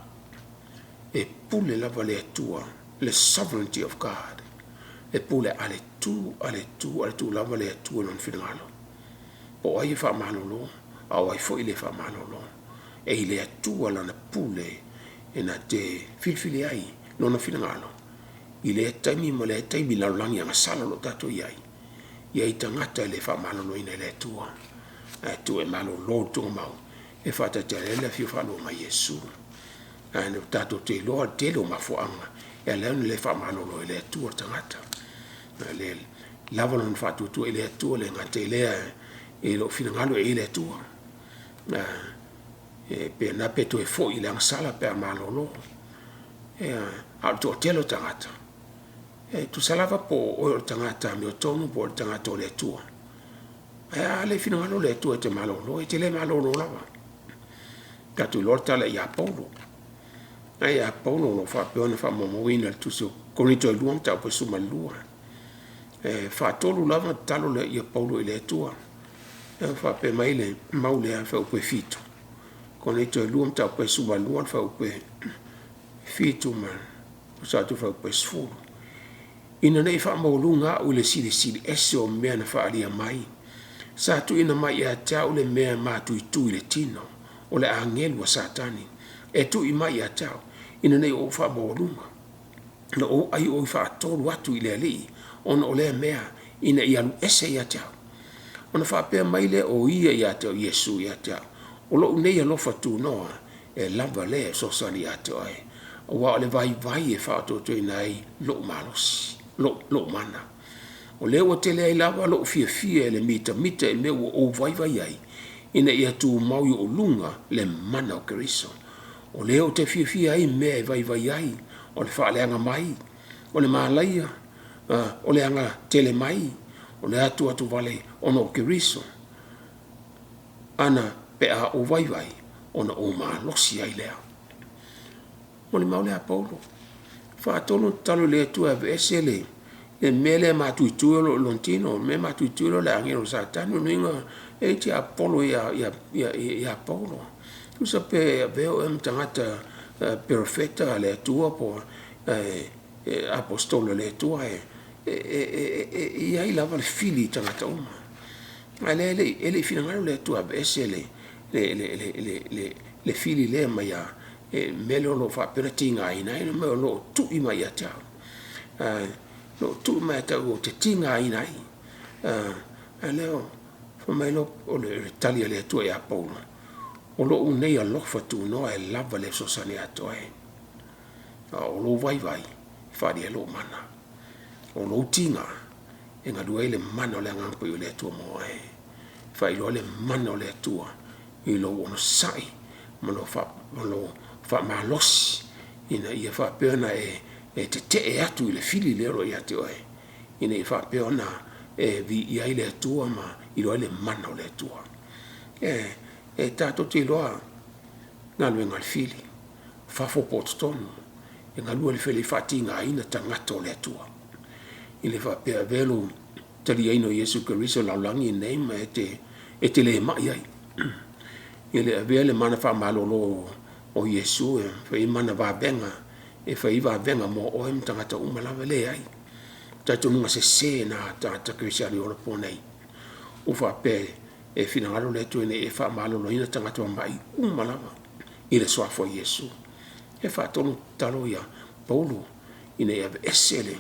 E pule lava le Atua, le sovereignty of God. E pule a le tu, a le tu, a le tu lava le Atua i lona finagalo. Po o ai e faamalolo, a o ai foi e le faamalolo. E i le Atua lana pule e na te filifili ai lona finagalo i lea taimi ma lea taimi i le lalolagi agasala o lo o tatou i ai, e i ai tagata e le faamaloloina e le Atua, ae tuu e malolo i le tuugamau e faatalitali ai le afio faalua mai o Iesu. Ae tatou te iloa le tele o mafuaaga e ala ai ona le faamalolo e le Atua le tagata. E le lava lona faatuatua i le Atua, e le gata i lea, e le o finagalo i ai le Atua. Pe na pe toe foi i le agasala pe a malolo. A o le toatele o tagata, e tusa lava po o oe o le tagata amiotonu po o le tagata o le Atua. Ae a le finagalo le Atua e te malolo, e te le malolo lava. Tatou iloa le tala ia Paulo. A ia Paulo o lo o faapea ona faamaumauina i le tusi o Korinito e 2 mataupu e 12. E faatolu lava tatalo ia Paulo i le Atua. E faapea mai le mau lea fuaiupu e 7. Korinito e 2 mataupu e 12 fuaiupu e 7 ma tusa atu fuaiupu e 10. Ina ne i faamaualuga au i le silisili ese o mea na faaalia mai, sa tuuina mai ia te au le mea e matuitui le tino, o le agelu a Satani, e tui mai ia te au, ina ne i ou faamaualuga. Na ou aioi faatolu atu i le Alii ona o lea mea, ina ia alu ese ia te au. Ona faapea mai lea o ia ia te au, Iesu ia te au, o lou nei alofa tunoa e lava lea e fesoasoani ia te oe, aua o le vaivai e faaotootooina ai lou malosi, lou mana. O lea ua tele ai lava lou fiafia e le mitamita i mea ua ou vaivai ai, ina ia tumau i ou luga le mana o Keriso. O lea ou te fiafia ai i mea e vaivai ai, o le faaleaga mai, o le malaia, o le aga tele mai, o le atuatu vale ona o Keriso, ana pe a ou vaivai, ona ou malosi ai lea. Molimau lea a Paulo. Faatonu tatalo i le Atua e aveese le Le mea lea e matuitui o lo o i lona tino, o le mea e matuitui o le agelu a Satani. O lona uiga e i ai tiapolo ia Paulo. Tusa pe avea oe ma tagata perofeta a le Atua po o aposetolo a le Atua, e i ai lava le fili i tagata uma. A o lea e le i finagalo le Atua e aveese le fili lea mai le mea lea o lo o faapea ona tigaina ai, o lo o tui mai ia te au. O lo o tui mai ia te au ou te tigaina ai. A o lea fai mai o le tali a le Atua ia Paulo, o lou nei alofa tunoa e lava le fesoasoani atoa ai, a o lou vaivai e faaalia ai lou mana. O lou tiga e galue ai le mana o le Agaga Paia o le Atua mo oe. E faailoa ai le mana o le Atua i lou onosai ma lou faamalosi ina ia faapea ona e tetee atu i le fili lea o lo o ia te oe, ina ia faapea ona e viia ai le Atua ma iloa ai le mana o le Atua. E tatou te iloa galuega a le fili, o fafo po o totonu, e galue le fili e faatigaina tagata o le Atua. E le faapea e avea lou taliaina o Iesu Keriso i le lalolagi lenei ma e te le mai ai. E le avea le mana faamalolo o Iesu e fai ai mana vavega, e fai ai vavega mo oe ma tagata uma lava. E leai. O talitonuga sese na o tagata kerisiano i ona po nei, ua faapea e finagalo le Atua ina ia e faamaloloina tagata mamai uma lava i le suafa o Iesu. E faatonu tatalo ia Paulo ina ia aveese le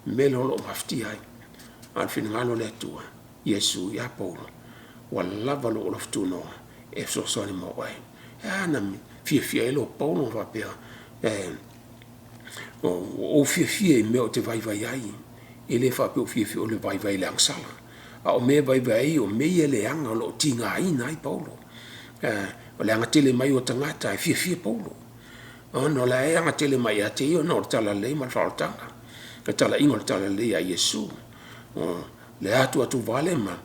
mea lea o lo o mafatia ai. A o le finagalo o le Atua Iesu ia Paulo, ua lava lou alofa tunoa e fesoasoani mo oe. E a na fiafia ai loa Paulo ma faapea, ua ou fiafia i mea ou te vaivai ai. E le faapea ua fiafia o le vaivai i le agasala, a o mea e vaivai ai o mea ia leaga o lo o tigaina ai Paulo. O le agatele mai o tagata e fiafia Paulo, ona o la e agatele mai ia te ia ona o le talalelei ma le faaolataga, le talaiga o le talalelei ia Iesu. O le atu atu vale ma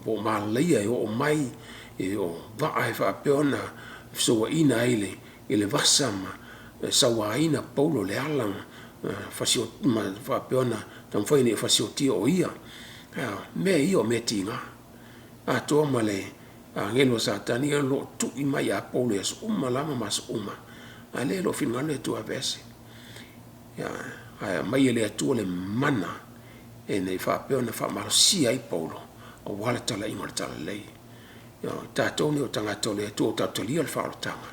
poumalaia e oo mai o vaa e faapea ona fesouaina ai i le vasa ma sauaina Paulo i le ala ma faapea ona taumafai ina ia fasiotia o ia. O mea ia o mea tiga, atoa ma le agelu a Satani o lo o tui mai ia Paulo i aso uma lava ma aso uma, a o lea e le o finagalo le Atua e aveese. Ae aumai e le Atua le mana ina ia faapea ona faamalosia ai Paulo aua le talaiga o le talalelei. O tatou nei o tagata o le Atua ua tatou talia le faaolataga,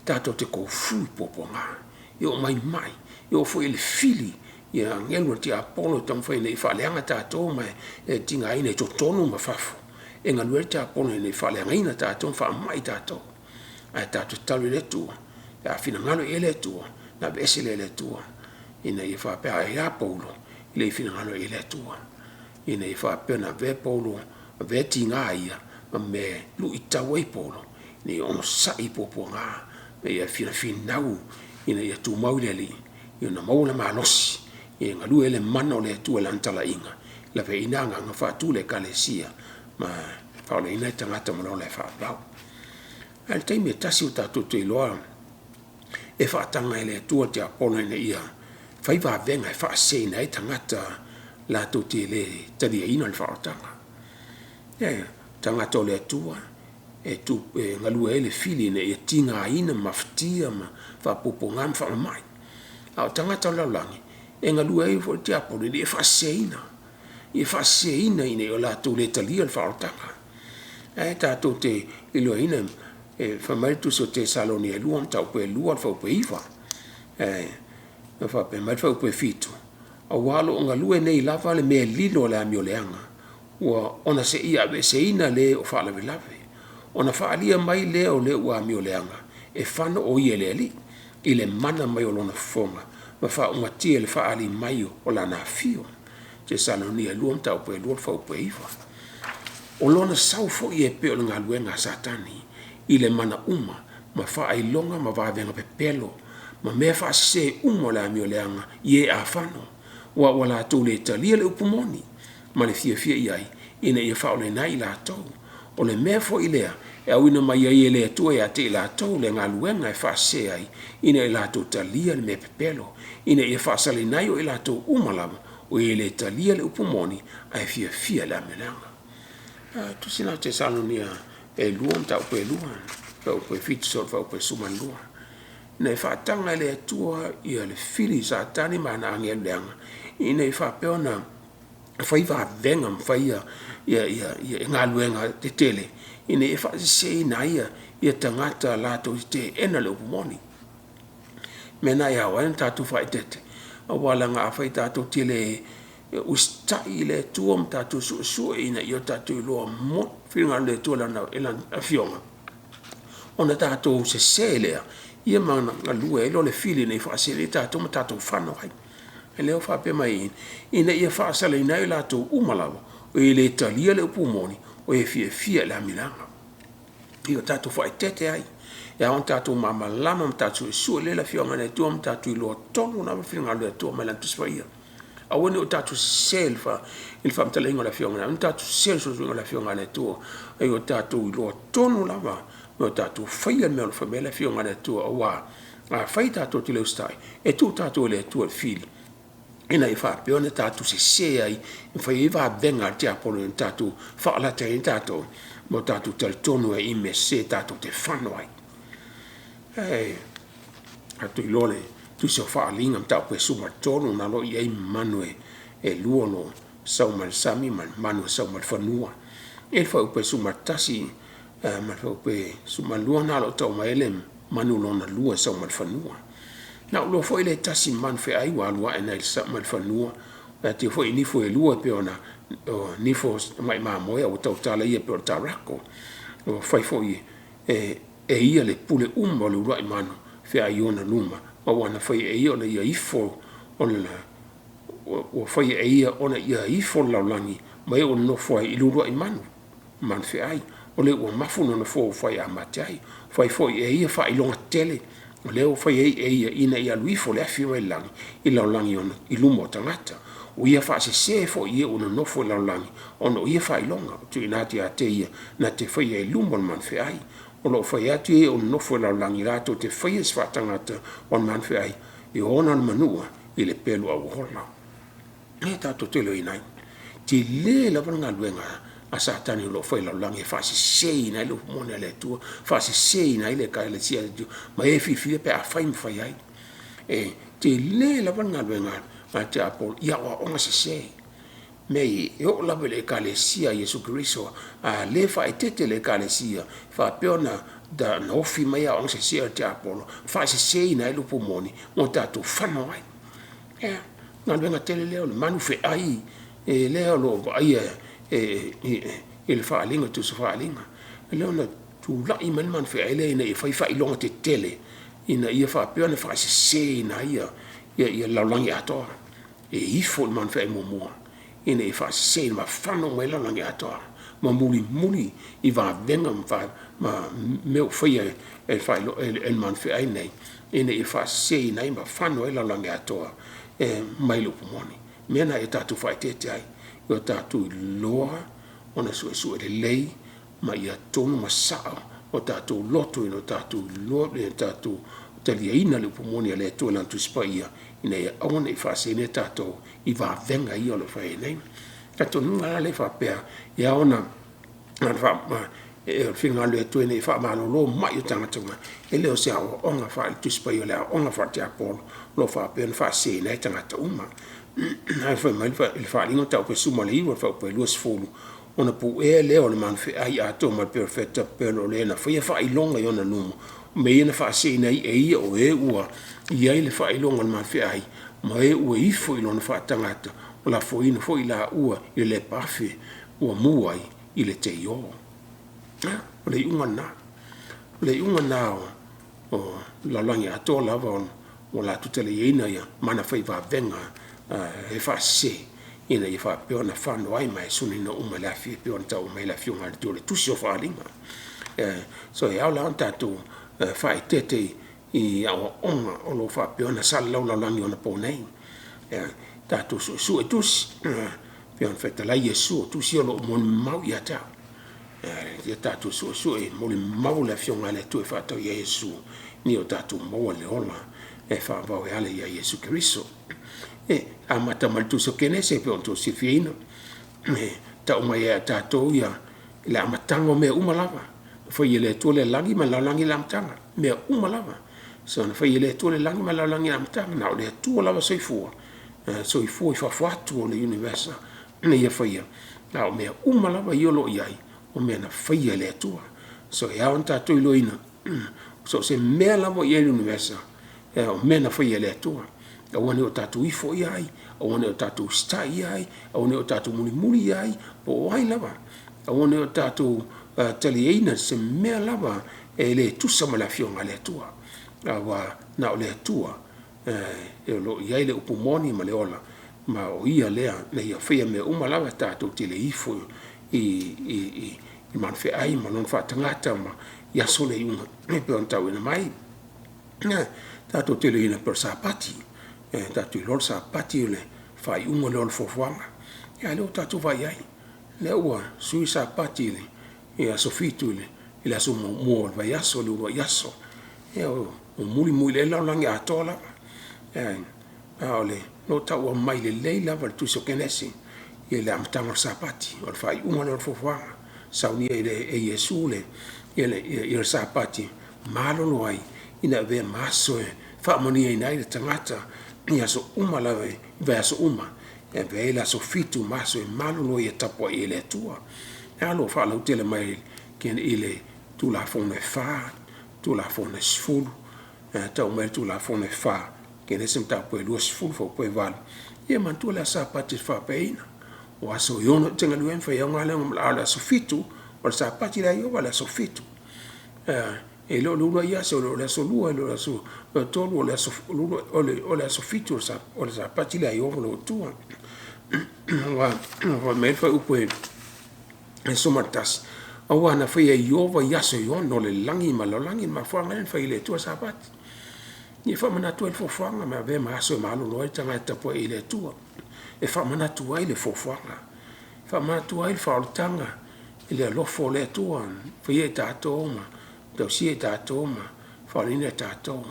tatou te tofu i puapuaga, e oo mai mai, e oo foi i le fili ia agelu a le tiapolo e taumafai ina ia faaleaga tatou ma e tigaina i totonu ma fafo, e galue ai le tiapolo ina ia faaleagaina tatou ma faamamai tatou. Ae tatou tatalo i le Atua pe a finagalo i ai le Atua ona aveese lea e le Atua ina ia faapea. Ae a Paulo? E le i finagalo i ai le Atua ina ia faapea ona avea Paulo, avea tiga ia ma mea e luitau ai Paulo ina ia onosai i puapuaga ma ia finafinau ina ia tumau i le Alii ina ia maua le malosi e galue ai le mana o le Atua i lana talaiga, laveaiina agaga, faatu le ekalesia ma faaolaina ai tagata ma le ola e faavavau. Ae o le taimi e tasi ua tatou te iloa e faataga e le Atua le tiapolo ina ia fai vavega e faaseseina ai tagata latou te le taliaina le faaolataga. E tagata o le Atua e galue ai le fili ina ia tigaina ma mafatia ma faapuapuaga ma faamamai. A o tagata o le lalolagi, e galue ai foi le tiapolo ina ia faaseseina, ia faaseseina ina ia latou le talia le faaolataga. Ae tatou te iloaina, e fai mai le tusi o Tesalonia 2 mataupu e 2 i le fuaiupu e 9, e faapea mai le fuaiupu e 7, aua o lo o galue nei lava le mea lilo a le amioleaga, ona seia aveeseina le o faalavelave, ona faaalia mai lea o le ua amioleaga, e fano o ia le Alii, i le mana mai o lona fofoga, ma faaumatia i le faaali mai o lana afio. Tesalonia 2 mataupu e 2 i le fuaiupu e 9. O lona sau foi e pei o le galuega a Satani i le mana uma ma faailoga ma vavega pepelo ma mea faasese uma o le amioleaga i e a fano, aua ua latou le talia le upu moni ma le fiafia i ai ina ia faaolaina ai i latou. O le mea foi lea e auina mai ai e le Atua ia te i latou le galuega e faasese ai, ina ia latou talia le mea pepelo, ina ia faasalaina ai o i latou uma lava o e le talia le upu moni ae fiafia i le amioleaga. Tusi lena o Tesalonia e 2 mataupu e 2, fuaiupu e 7 sosoo ma le fuaiupu e 12. Na e faataga e le Atua ia le fili Satani ma ana agelu leaga ina ia faapea ona fai vavega ma fai ia galuega tetele ina ia faaseseina ai ia tagata latou te teena le upu moni. O le mea lena e ao ai ona tatou faaeteete aua leaga afai tatou te le usitai i le Atua ma tatou suesue ina ia tatou iloa moni le finagalo o le Atua i Lana Afioga, ona tatou sese lea ia ma galue ai lea o le fili ina ia faasese ai tatou ma tatou fano ai. O lea ua faapea mai i i, ina ia faasalaina ai i latou uma lava e le talia le upu moni, o e fiafia i le amioleaga. Ia tatou faaeteete ai, e ao ona tatou malamalama ma tatou suesue lelei le Afioga a le Atua ma tatou iloa tonu lava le finagalo o le Atua mai Lana Tusi Paia. Aua ne i o tatou sese i le faamatalaina o le Afioga, aua ne i tatou sese i le suesuega o le Afioga a le Atua, a ia tatou iloa tonu lava ma tatou faia le mea o lo o fai mai ai le Afioga a le Atua. Aua afai tatou te le usitai, e tuu tatou e le Atua e fili ina ia faapea ona tatou sese ai ma fai ai vavega a le tiapolo ina ia tatou faalata ai tatou ma o tatou talitonu ai i mea sese tatou te fano ai. Ae tatou iloa le Tusi o Faaaliga mataupu e 13, na o lo o i ai manu e lua o lo o sau mai le sami ma le manu e sau mai le fanua. E i ai le fuaiupu e 11 ma le fuaiupu e 12 lena o lo o tau mai ai le manu lona lua e sau mai le fanua. Na ou iloa foi lea e tasi manu feai ua alu ae mai le fanua, ua atia foi nifo e lua pei ona o nifo o tamai mamoe ae ua tautala ia pei o le tauraco. Ua fai foi e ia le pule uma o le uluai manu feai i ona luma, ma ua na faia e ia ona ia ifo i le lalolagi ma e ua nonofo ai i le uluai manu, manu feai, o le ua mafu lona nofoa ua fai amata ai. Ua fai foi e ia faailoga tetele o lea ua fai ai e ia ina ia alu ifo le afi mai le lagi i le lalolagi i luma o tagata. Ua ia faasese foi e ua nonofo i le lalolagi ona o ia faailoga ua tuuina atu ia te ia na te faia i luma o le manu feai. O lo o fai atu e ua nonofo i le lalolagi latou te faia se faatagata o le manu feai e ona le manua i le pelu auola. O lea tatou te iloaina ai, tele lava le galuega a Satani o lo o fai i le lalolagi e faaseseina ai le upu moni a le Atua, faaseseina ai le Ekalesia a le Atua ma e fiafia pe a fai ma fai ai. E tele lava le galuega a le tiapolo i aoaoga sese. Mea ia, e oo lava i le Ekalesia a Iesu Keriso, a le faaeteete le Ekalesia, e faapea ona ofi mai aoaoga sese a le tiapolo, faaseseina ai le upu moni ma o tatou fano ai. Ea, galuega tele lea o le manu feai lea o lo o vaaia i le faaaliga, Tusi Faaaliga. O lea na tulai mai le manu feai lea ina ia fai faailoga tetele ina ia faapea ona faaseseina ai le lalolagi atoa. E ifo i le manu feai muamua ina ia faaseseina ma fano uma ai le lalolagi atoa ma mulimuli i vavega ma mea ua faia e le manu feai lenei ina ia faaseseina ai ma fano ai le lalolagi atoa mai le upu moni. O le mea lena ia tatou faaeteete ai, ia tatou iloa ona suesue lelei ma ia tonu ma sao o tatou loto ina ia tatou iloa ia tatou taliaina le upu moni a le Atua i Lana Tusi Paia ina ia aua ne i faaseseina tatou i vavega ia o lo o fai ai nei. O le talitonuga la lea e faapea, e ao ona finagalo o le Atua ina ia faamalolo mai o tagata uma, e le o se aoaoga faale-Tusi Paia o le aoaoga faale-tiapolo o lo o faapea ona faaseseina ai tagata uma. Ae fai mai le Faaaliga mataupu e 19 fuaiupu e 20, ona puea lea o le manu feai atoa ma le perofeta pepelo o le na faia faailoga i ona luma, o mea ia na faasiaina ai e ia o e ua i ai le faailoga o le manu feai ma e ua ifo i lona faatagata, ua lafoina foi i laua i le lepaafi ua mu ai i le teio. Ia, o le iuga lena. O le iuga lena o le lalolagi atoa lava ua latou taliaina mana fai vavega e faasese ina ia faapea ona fano ai ma e sunaina uma e le afi e pei ona tau mai e le Afioga a le Atua i le Tusi o Faaaliga. So e ao la ona tatou faaeteete i aoaoga o lo o faapea ona salalau i le lalolagi anapo nei. Tatou suesue tusi, pei ona fetalai Iesu, o tusi ia o lo o molimau ia te au. Ia tatou suesue molimau le Afioga a le Atua e faatatau ia Iesu ina ia o tatou maua le ola. e faavavau e ala ia Iesu Keriso. E amata mai le Tusi o Kenese e pei ona outou silifiaina, e tau mai ai ia tatou le amataga o mea uma lava. Na faia e le Atua le lagi ma le lalolagi i le amataga, mea uma lava. So na faia e le Atua le lagi ma le lalolagi i le amataga, na o le Atua lava soifua, e soifua i fafo atu o le iunivesa na ia faia, a o mea uma lava ia o lo o i ai, o mea na faia e le Atua. So e ao ona tatou iloaina, so o se mea lava o i ai i le iunivesa, o mea na faia e le Atua. Aua ne i o tatou ifo i ai, aua ne i o tatou usitai i ai, aua ne i o tatou mulimuli i ai, po o ai lava, aua ne i o tatou taliaina se mea lava e le tusa ma le Afioga a le Atua. Aua na o le Atua o lo o i ai le upu moni ma le ola, ma o Ia lea na Ia faia mea uma lava tatou te le ifo i malofeai ma lona faatagata i aso o le iuga e pei ona tauina mai. Tatou te iloaina pei o le Sapati, tatou te iloa o le Sapati o le faaiuga lea o le foafoaga, a o lea ua tatou vaai i ai, o lea ua sui le Sapati i le aso Fitu i le aso muamua o le vaiaso, le uluai aso. Ua mulimuli i ai le lalolagi atoa lava. A o lo o tau aumai lelei lava e le Tusi o Kenese le amataga o le Sapati, o le faaiuga lea o le foafoaga. Saunia e Iesu le Sapati, malolo ai ina ia avea ma aso e faamanuiaina ai le tagata i aso uma lava i vaiaso uma, e avea ai le aso Fitu ma aso e malolo ai e tapuai ai i le Atua. O lo o faalautele mai i le Tulafono e 4, Tulafono e 10, e tau mai le Tulafono e 4, Kenese mataupu e 20 fuaiupu e 8, ia manatua le aso Sapati e faapaeina. O aso e 6 e te galue ai ma fai ai au galuega, a o le aso Fitu, o le Sapati le a Ieova, le aso Fitu. E le o le uluai aso, e le o le aso Lua, e le o le aso Tolu, o le aso Fitu o le Sapati lea a Ieova lo Atua. Aua fai mai le fuaiupu e 11, aua na faia e Ieova i aso e 6 le lagi ma le lalolagi. O le mafuaaga lea ona fai e le Atua le Sapati, ia faamanatu ai le foafoaga ma avea ma aso e malolo ai le tagata e tapuai ai i le Atua, e faamanatu ai le foafoaga, faamanatu ai le faaolataga i le alofa o le Atua na faia i tatou ma tausia i tatou ma faaolaina i tatou.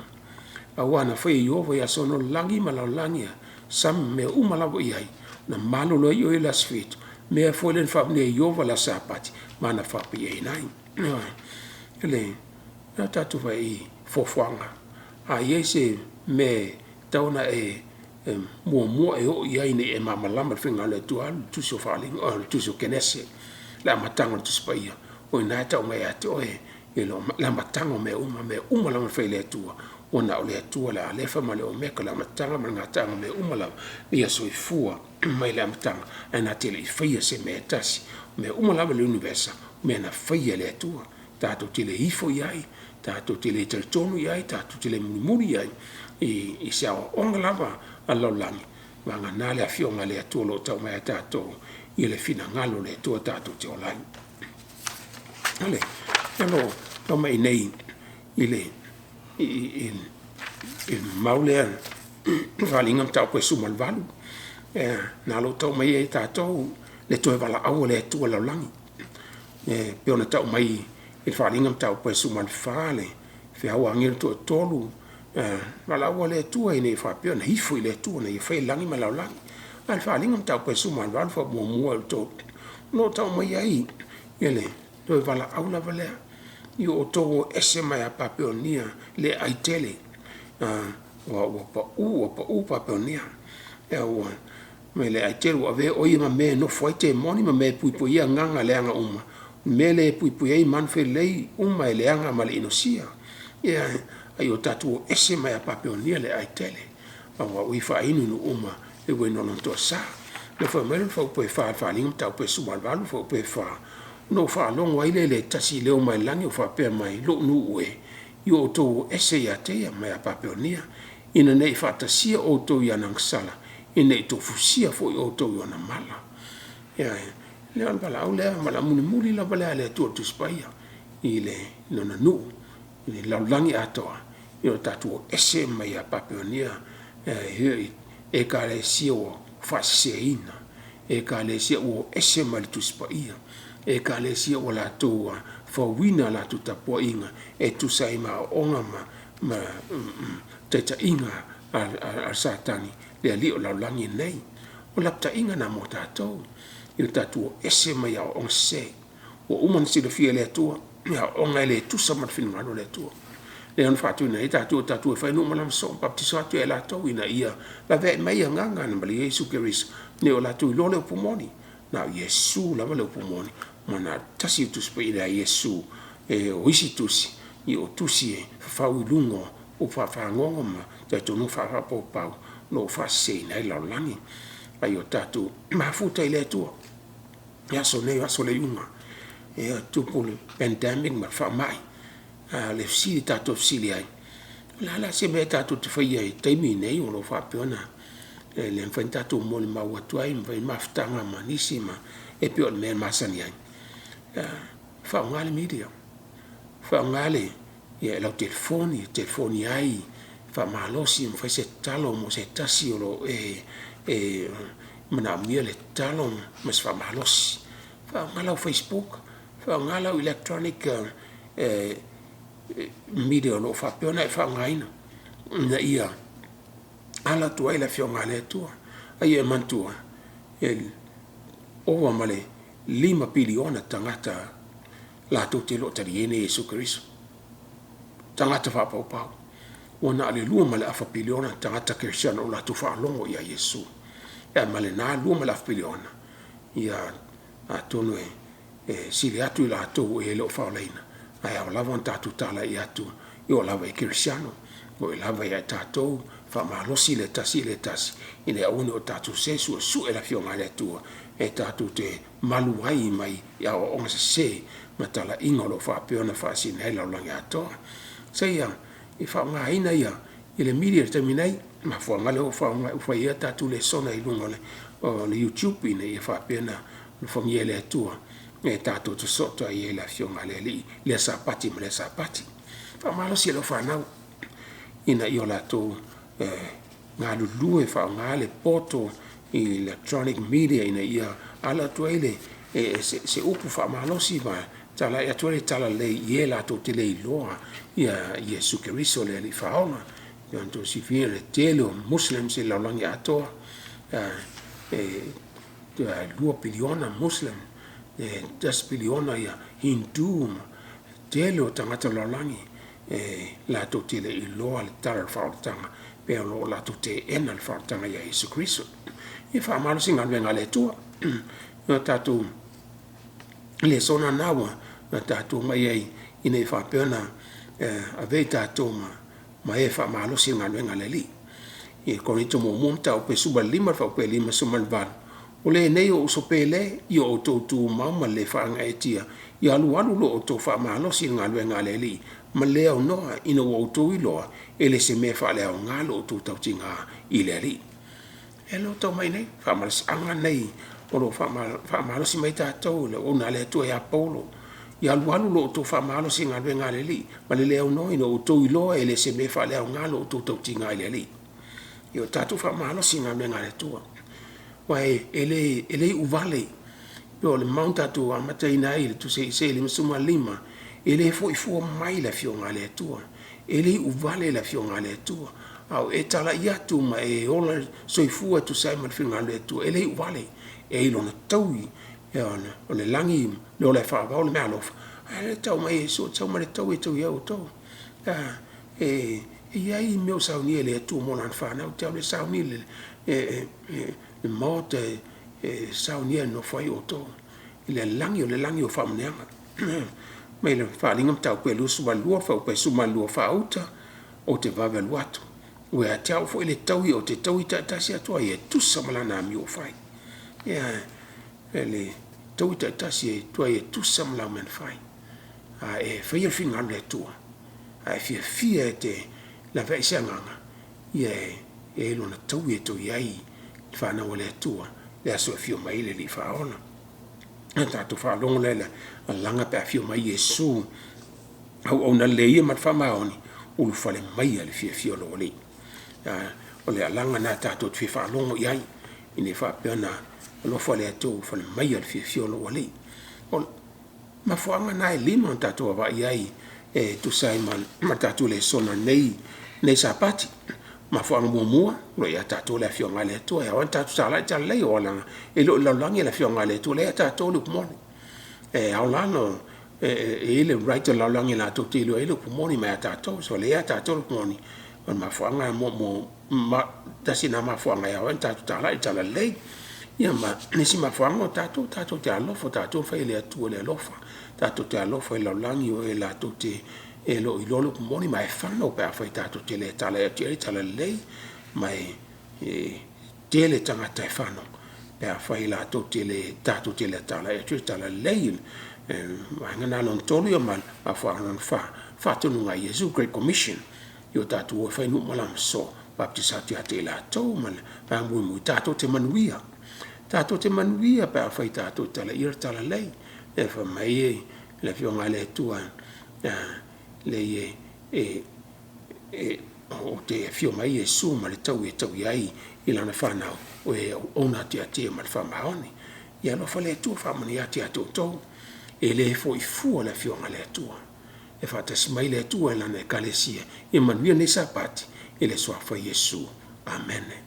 Aua na faia e Ieova i aso e 6 le lagi ma le lalolagi, sami ma mea uma lava o i ai, ona malolo ai lea o ia i le aso Fitu, mea foi lea na faamanuia e Ieova le aso Sapati ma na faapaiaina ai. Ioe. O tatou vaai i foafoaga, a i ai se mea e tatau ona e muamua e oo i ai ina ia e malamalama i le finagalo o le Atua, alu i le Tusi o Faaaliga, le Tusi o Kenese, le amataga o le Tusi Paia, o i ina e tau mai ai ia te oe le amataga o mea uma, o mea uma lava na fai e le Atua, ua na o le Atua le Alefa ma le Omeka, le amataga ma le gataaga o mea uma lava, ia soifua mai le amataga ae na te le i faia se mea e tasi. O mea uma lava i le iunivesa, o mea na faia e le Atua, tatou te le ifo i ai, tatou te le talitonu i ai, tatou te le mulimuli i ai i se aoaoga lava a le lalolagi, vagana le Afioga a le Atua o lo o tau mai ia tatou i le finagalo o le Atua tatou te ola ai. O lo o tau mai i inei i le mau lea o Faaaliga mataupu e 18, lena o lo o tau mai ai ia tatou le toe valaauina o le Atua i le lalolagi. E pei ona tau mai i le Faaaliga mataupu e 14 le feau a agelu e toatolu, valaau a le Atua e le faapea na ifo i le Atua na ia faia le lagi ma le lalolagi. A o le Faaaliga mataupu e 18 fuaiupu 1 i le 3, o lo o tau mai ai le toe valaau lava lea, ia outou o ese mai Papelonia le ai tele, ua pau ua pau Papelonia, mai le ai tele ua avea oe ia ma mea e nofo ai temoni ma mea e puipuia ai agaga leaga uma, mea lea e puipui ai manufelelei uma e leaga ma le inosia. A ia o tatou o ese mai Papelonia le ai tele, aua ua ia faainuinu uma le uaina o lona toasa. Fai mai le fuaiupu e 4 o le Faaaliga mataupu e 18 fuaiupu e 4, ona ou faalogo ai lea i le tasi i leo mai le lagi o faapea mai, lou nuu e, ia outou o ese ia te ia mai ia Papelonia, ina ne i faatasia outou i ana agasala, ina ne i tofusia foi outou i ona mala. Ioe. O le valaau lea, o le valaau mulimuli lava lea a le Atua i le Tusi Paia i lona nuu i le lalolagi atoa, ia o tatou o ese mai ia Papelonia, ekalesia ua faaseseina, ekalesia ua o ese mai le Tusi Paia, ekalesia ua latou fauina a latou tapuaiga e tusa ai ma aoaoga ma taitaiga a le Satani le alii o le lalolagi lenei. O le lapataiga lena mo tatou ina ia tatou o ese mai aoaoga sese ua uma ona silafia e le Atua ia aoaoga e le tusa ma le finagalo o le Atua. Lea na faatuina ai tatou, tatou o e fai nuu ma lama sosoo ma papatiso atu ia i latou ina ia laveai mai agaga na ma Iesu Keriso ina ia o latou iloa le upu moni. Na o Iesu lava le upu moni ma na o le tasi le Tusi Paia ia Iesu. O isi tusi, o tusi e fafau i luga o upu faafagogo ma talitonuga faapaupau o lo o faaseseina ai le lalolagi. A ia o tatou mafuta i le Atua i aso nei o aso o le iuga. E tupu le pandemic ma le faamai. A o le fesili tatou te fesili ai, o le a la se mea tatou te faia i le taimi lenei o lo o faapea ona e le mafai ona tatou molimau atu ai ma fai mafutaga ma nisi ma e pei o le mea e masani ai. Faaaoga le media, faaaoga lau telefoni e telefoni ai, faamalosi ma fai se tatalo mo se tasi o lo o e manaomia le tatalo ma se faamalosi. Faaaoga lau facebook, faaaoga lau electronic media o lo o faapea ona e faaaogaina ina ia alo atu ai le Afioga a le Atua. A ia e manatua, e ova ma le 5piliona tagata latou te le o taliaina Iesu Keriso, tagata faapaupau. Ua na o le 2.5 piliona tagata kerisiano ua latou faalogo ia Iesu. Pe a ma lena 2.5 piliona, ia atonu e sili atu i latou e le o faaolaina, ae ao lava ona tatou talai atu e oo lava i kerisiano, e oo lava ia i tatou, faamalosi le tasi i le tasi ina ia aua ne i o tatou sefe suesue le Afioga a le Atua e tatou te malu ai mai aoaoga sese ma talaiga o lo o faapea ona faasino ai le lalolagi atoa. Se i faaaogaina le media i le taimi nei, mafuaaga lea ua fai ai a tatou lesona i luga o le YouTube ina ia faapea ona alofagia e le Atua e tatou te fesootai ai i le Afioga a le Alii i lea Sapati ma lea Sapati. Faamalosi e lau fanau ina ia o latou galulue e faaaoga le poto i electronic media ina ia alo atu ai se upu faamalosi ma talai atu ai le talalelei i e latou te le iloa ia Iesu Keriso le Alii Faaola. E pei ona outou silafia le tele o Muslims i le lalolagi atoa, e 2 piliona Muslim, e 1 piliona Hindu ma le tele o tagata o le lalolagi e latou te le iloa le tala o le faaolataga pe o lo o latou teena le faaolataga ia Iesu Keriso. Ia faamalosi galuega a le Atua. O tatou lesona na ua tatou omai ai ina ia faapea ona avea i tatou ma e faamalosi le galuega a le Alii. I Korinito muamua mataupu e 15 fuaiupu e 58, “O lenei, ou uso pele, ia outou tumau ma le le faagaeetia, ia alualu lo outou faamalosi i le galuega a le Alii ma le aunoa, ina ua outou iloa, e le o se mea faaleaoga lo outou tautiga i le Alii.” E le o tau mai nei, faamalosiaga nei o lo o faamalosi mai tatou le auauna a le Atua ia Paulo. Ia alualu lo outou faamalosi i le galuega a le Alii ma le le aunoa, ina ua outou iloa e le o se mea faaleaoga lo outou tautiga i le Alii. Ia o tatou faamalosi i le galuega a le Atua. Aua e le iuvale, pei o le mau na tatou amataina ai i le Tusi a Isaia 55, e le foi fua mai le Afioga a le Atua. E le iuvale le Afioga a le Atua. A o e talai atu ma e ola soifua e tusa ai ma le finagalo o le Atua, e le iuvale. E i ai lona taui, o le lagi le ola e faavao le meaalofa, a o lea e tau mai e Iesu, sau ma le taui e taui ai outou. E i ai mea o saunia e le Atua mo lana fanau, e te alu e sauni le maota e saunia e nonofo ai outou. I le lagi o le lagi o faamanuiaga. Mai le Faaaliga mataupu e 22 fuaiupu e 12 faauta, “Ou te vave alu atu, ua ia te au foi le taui ou te taui taitasi atu ai e tusa ma lana amio ua fai.” Ia, le taui taitasi atu ai e tusa ma lau mea na fai. A e faia le finagalo o le Atua, a e fiafia e te laveai se agaga, ia e i ai lona taui e taui ai le fanau a le Atua i le aso e afio mai ai le Alii Faaola. Ona tatou faalogo lea i le alaga pe a afio mai Iesu, auauna lelei e ma le faamaoni, ulufale maia i le fiafia o lou Alii. O le alaga lena tatou te fia faalogo i ai, ina ia faapea ona alofa le Atua ulufale maia i le fiafia o lou Alii. O mafuaaga na e 5 na tatou vaavaai i ai e tusa ai ma tatou lesona nei. Nei Sapati, mafuaaga muamua, o lo o ia tatou le Afioga a le Atua e ao ai ona tatou talai le talalelei aua leaga e le o i le lalolagi le Afioga a le Atua, o lea e ia tatou le upu moni. E ao la ona e i ai le right a le lalolagi latou te iloa ai le upu moni mai a tatou. So o lea e ia tatou le upu moni, o le mafuaaga lena, tasi lena mafuaaga e ao ai ona tatou talai le talalelei. Ia ma le isi mafuaaga o tatou tatou te alolofa, o tatou na fai e le Atua i le alofa, tatou te alofa i le lalolagi, o e latou te le o iloa le upu moni ma e fano pe afai tatou te le talai atu i ai le talalelei. Ma e tele tagata e fano pe afai tatou te le talai atu i le talalelei. O le vaega lena lona tolu. Ia ma le mafuaaga lona fa, faatonuga a Iesu, great commission, ia o tatou o e fai nuu ma lamasoo, baptisa atu ia te i latou. Ma le vaega mulimuli, tatou te manuia, tatou te manuia pe afai tatou te talaia le talalelei. Lea fai mai ai le Afioga a le Atua, leai ou te afio mai Iesu ma le taui e taui ai i lana fanau, o e auauna atu ia te ia ma le faamaoni. Ia alofa le Atua faamanuia atu ia te outou. E le foi fua le Afioga a le Atua. E faatasi mai le Atua i lana Ekalesia. Ia manuia lenei Sapati i le Suafa o Iesu. Amene.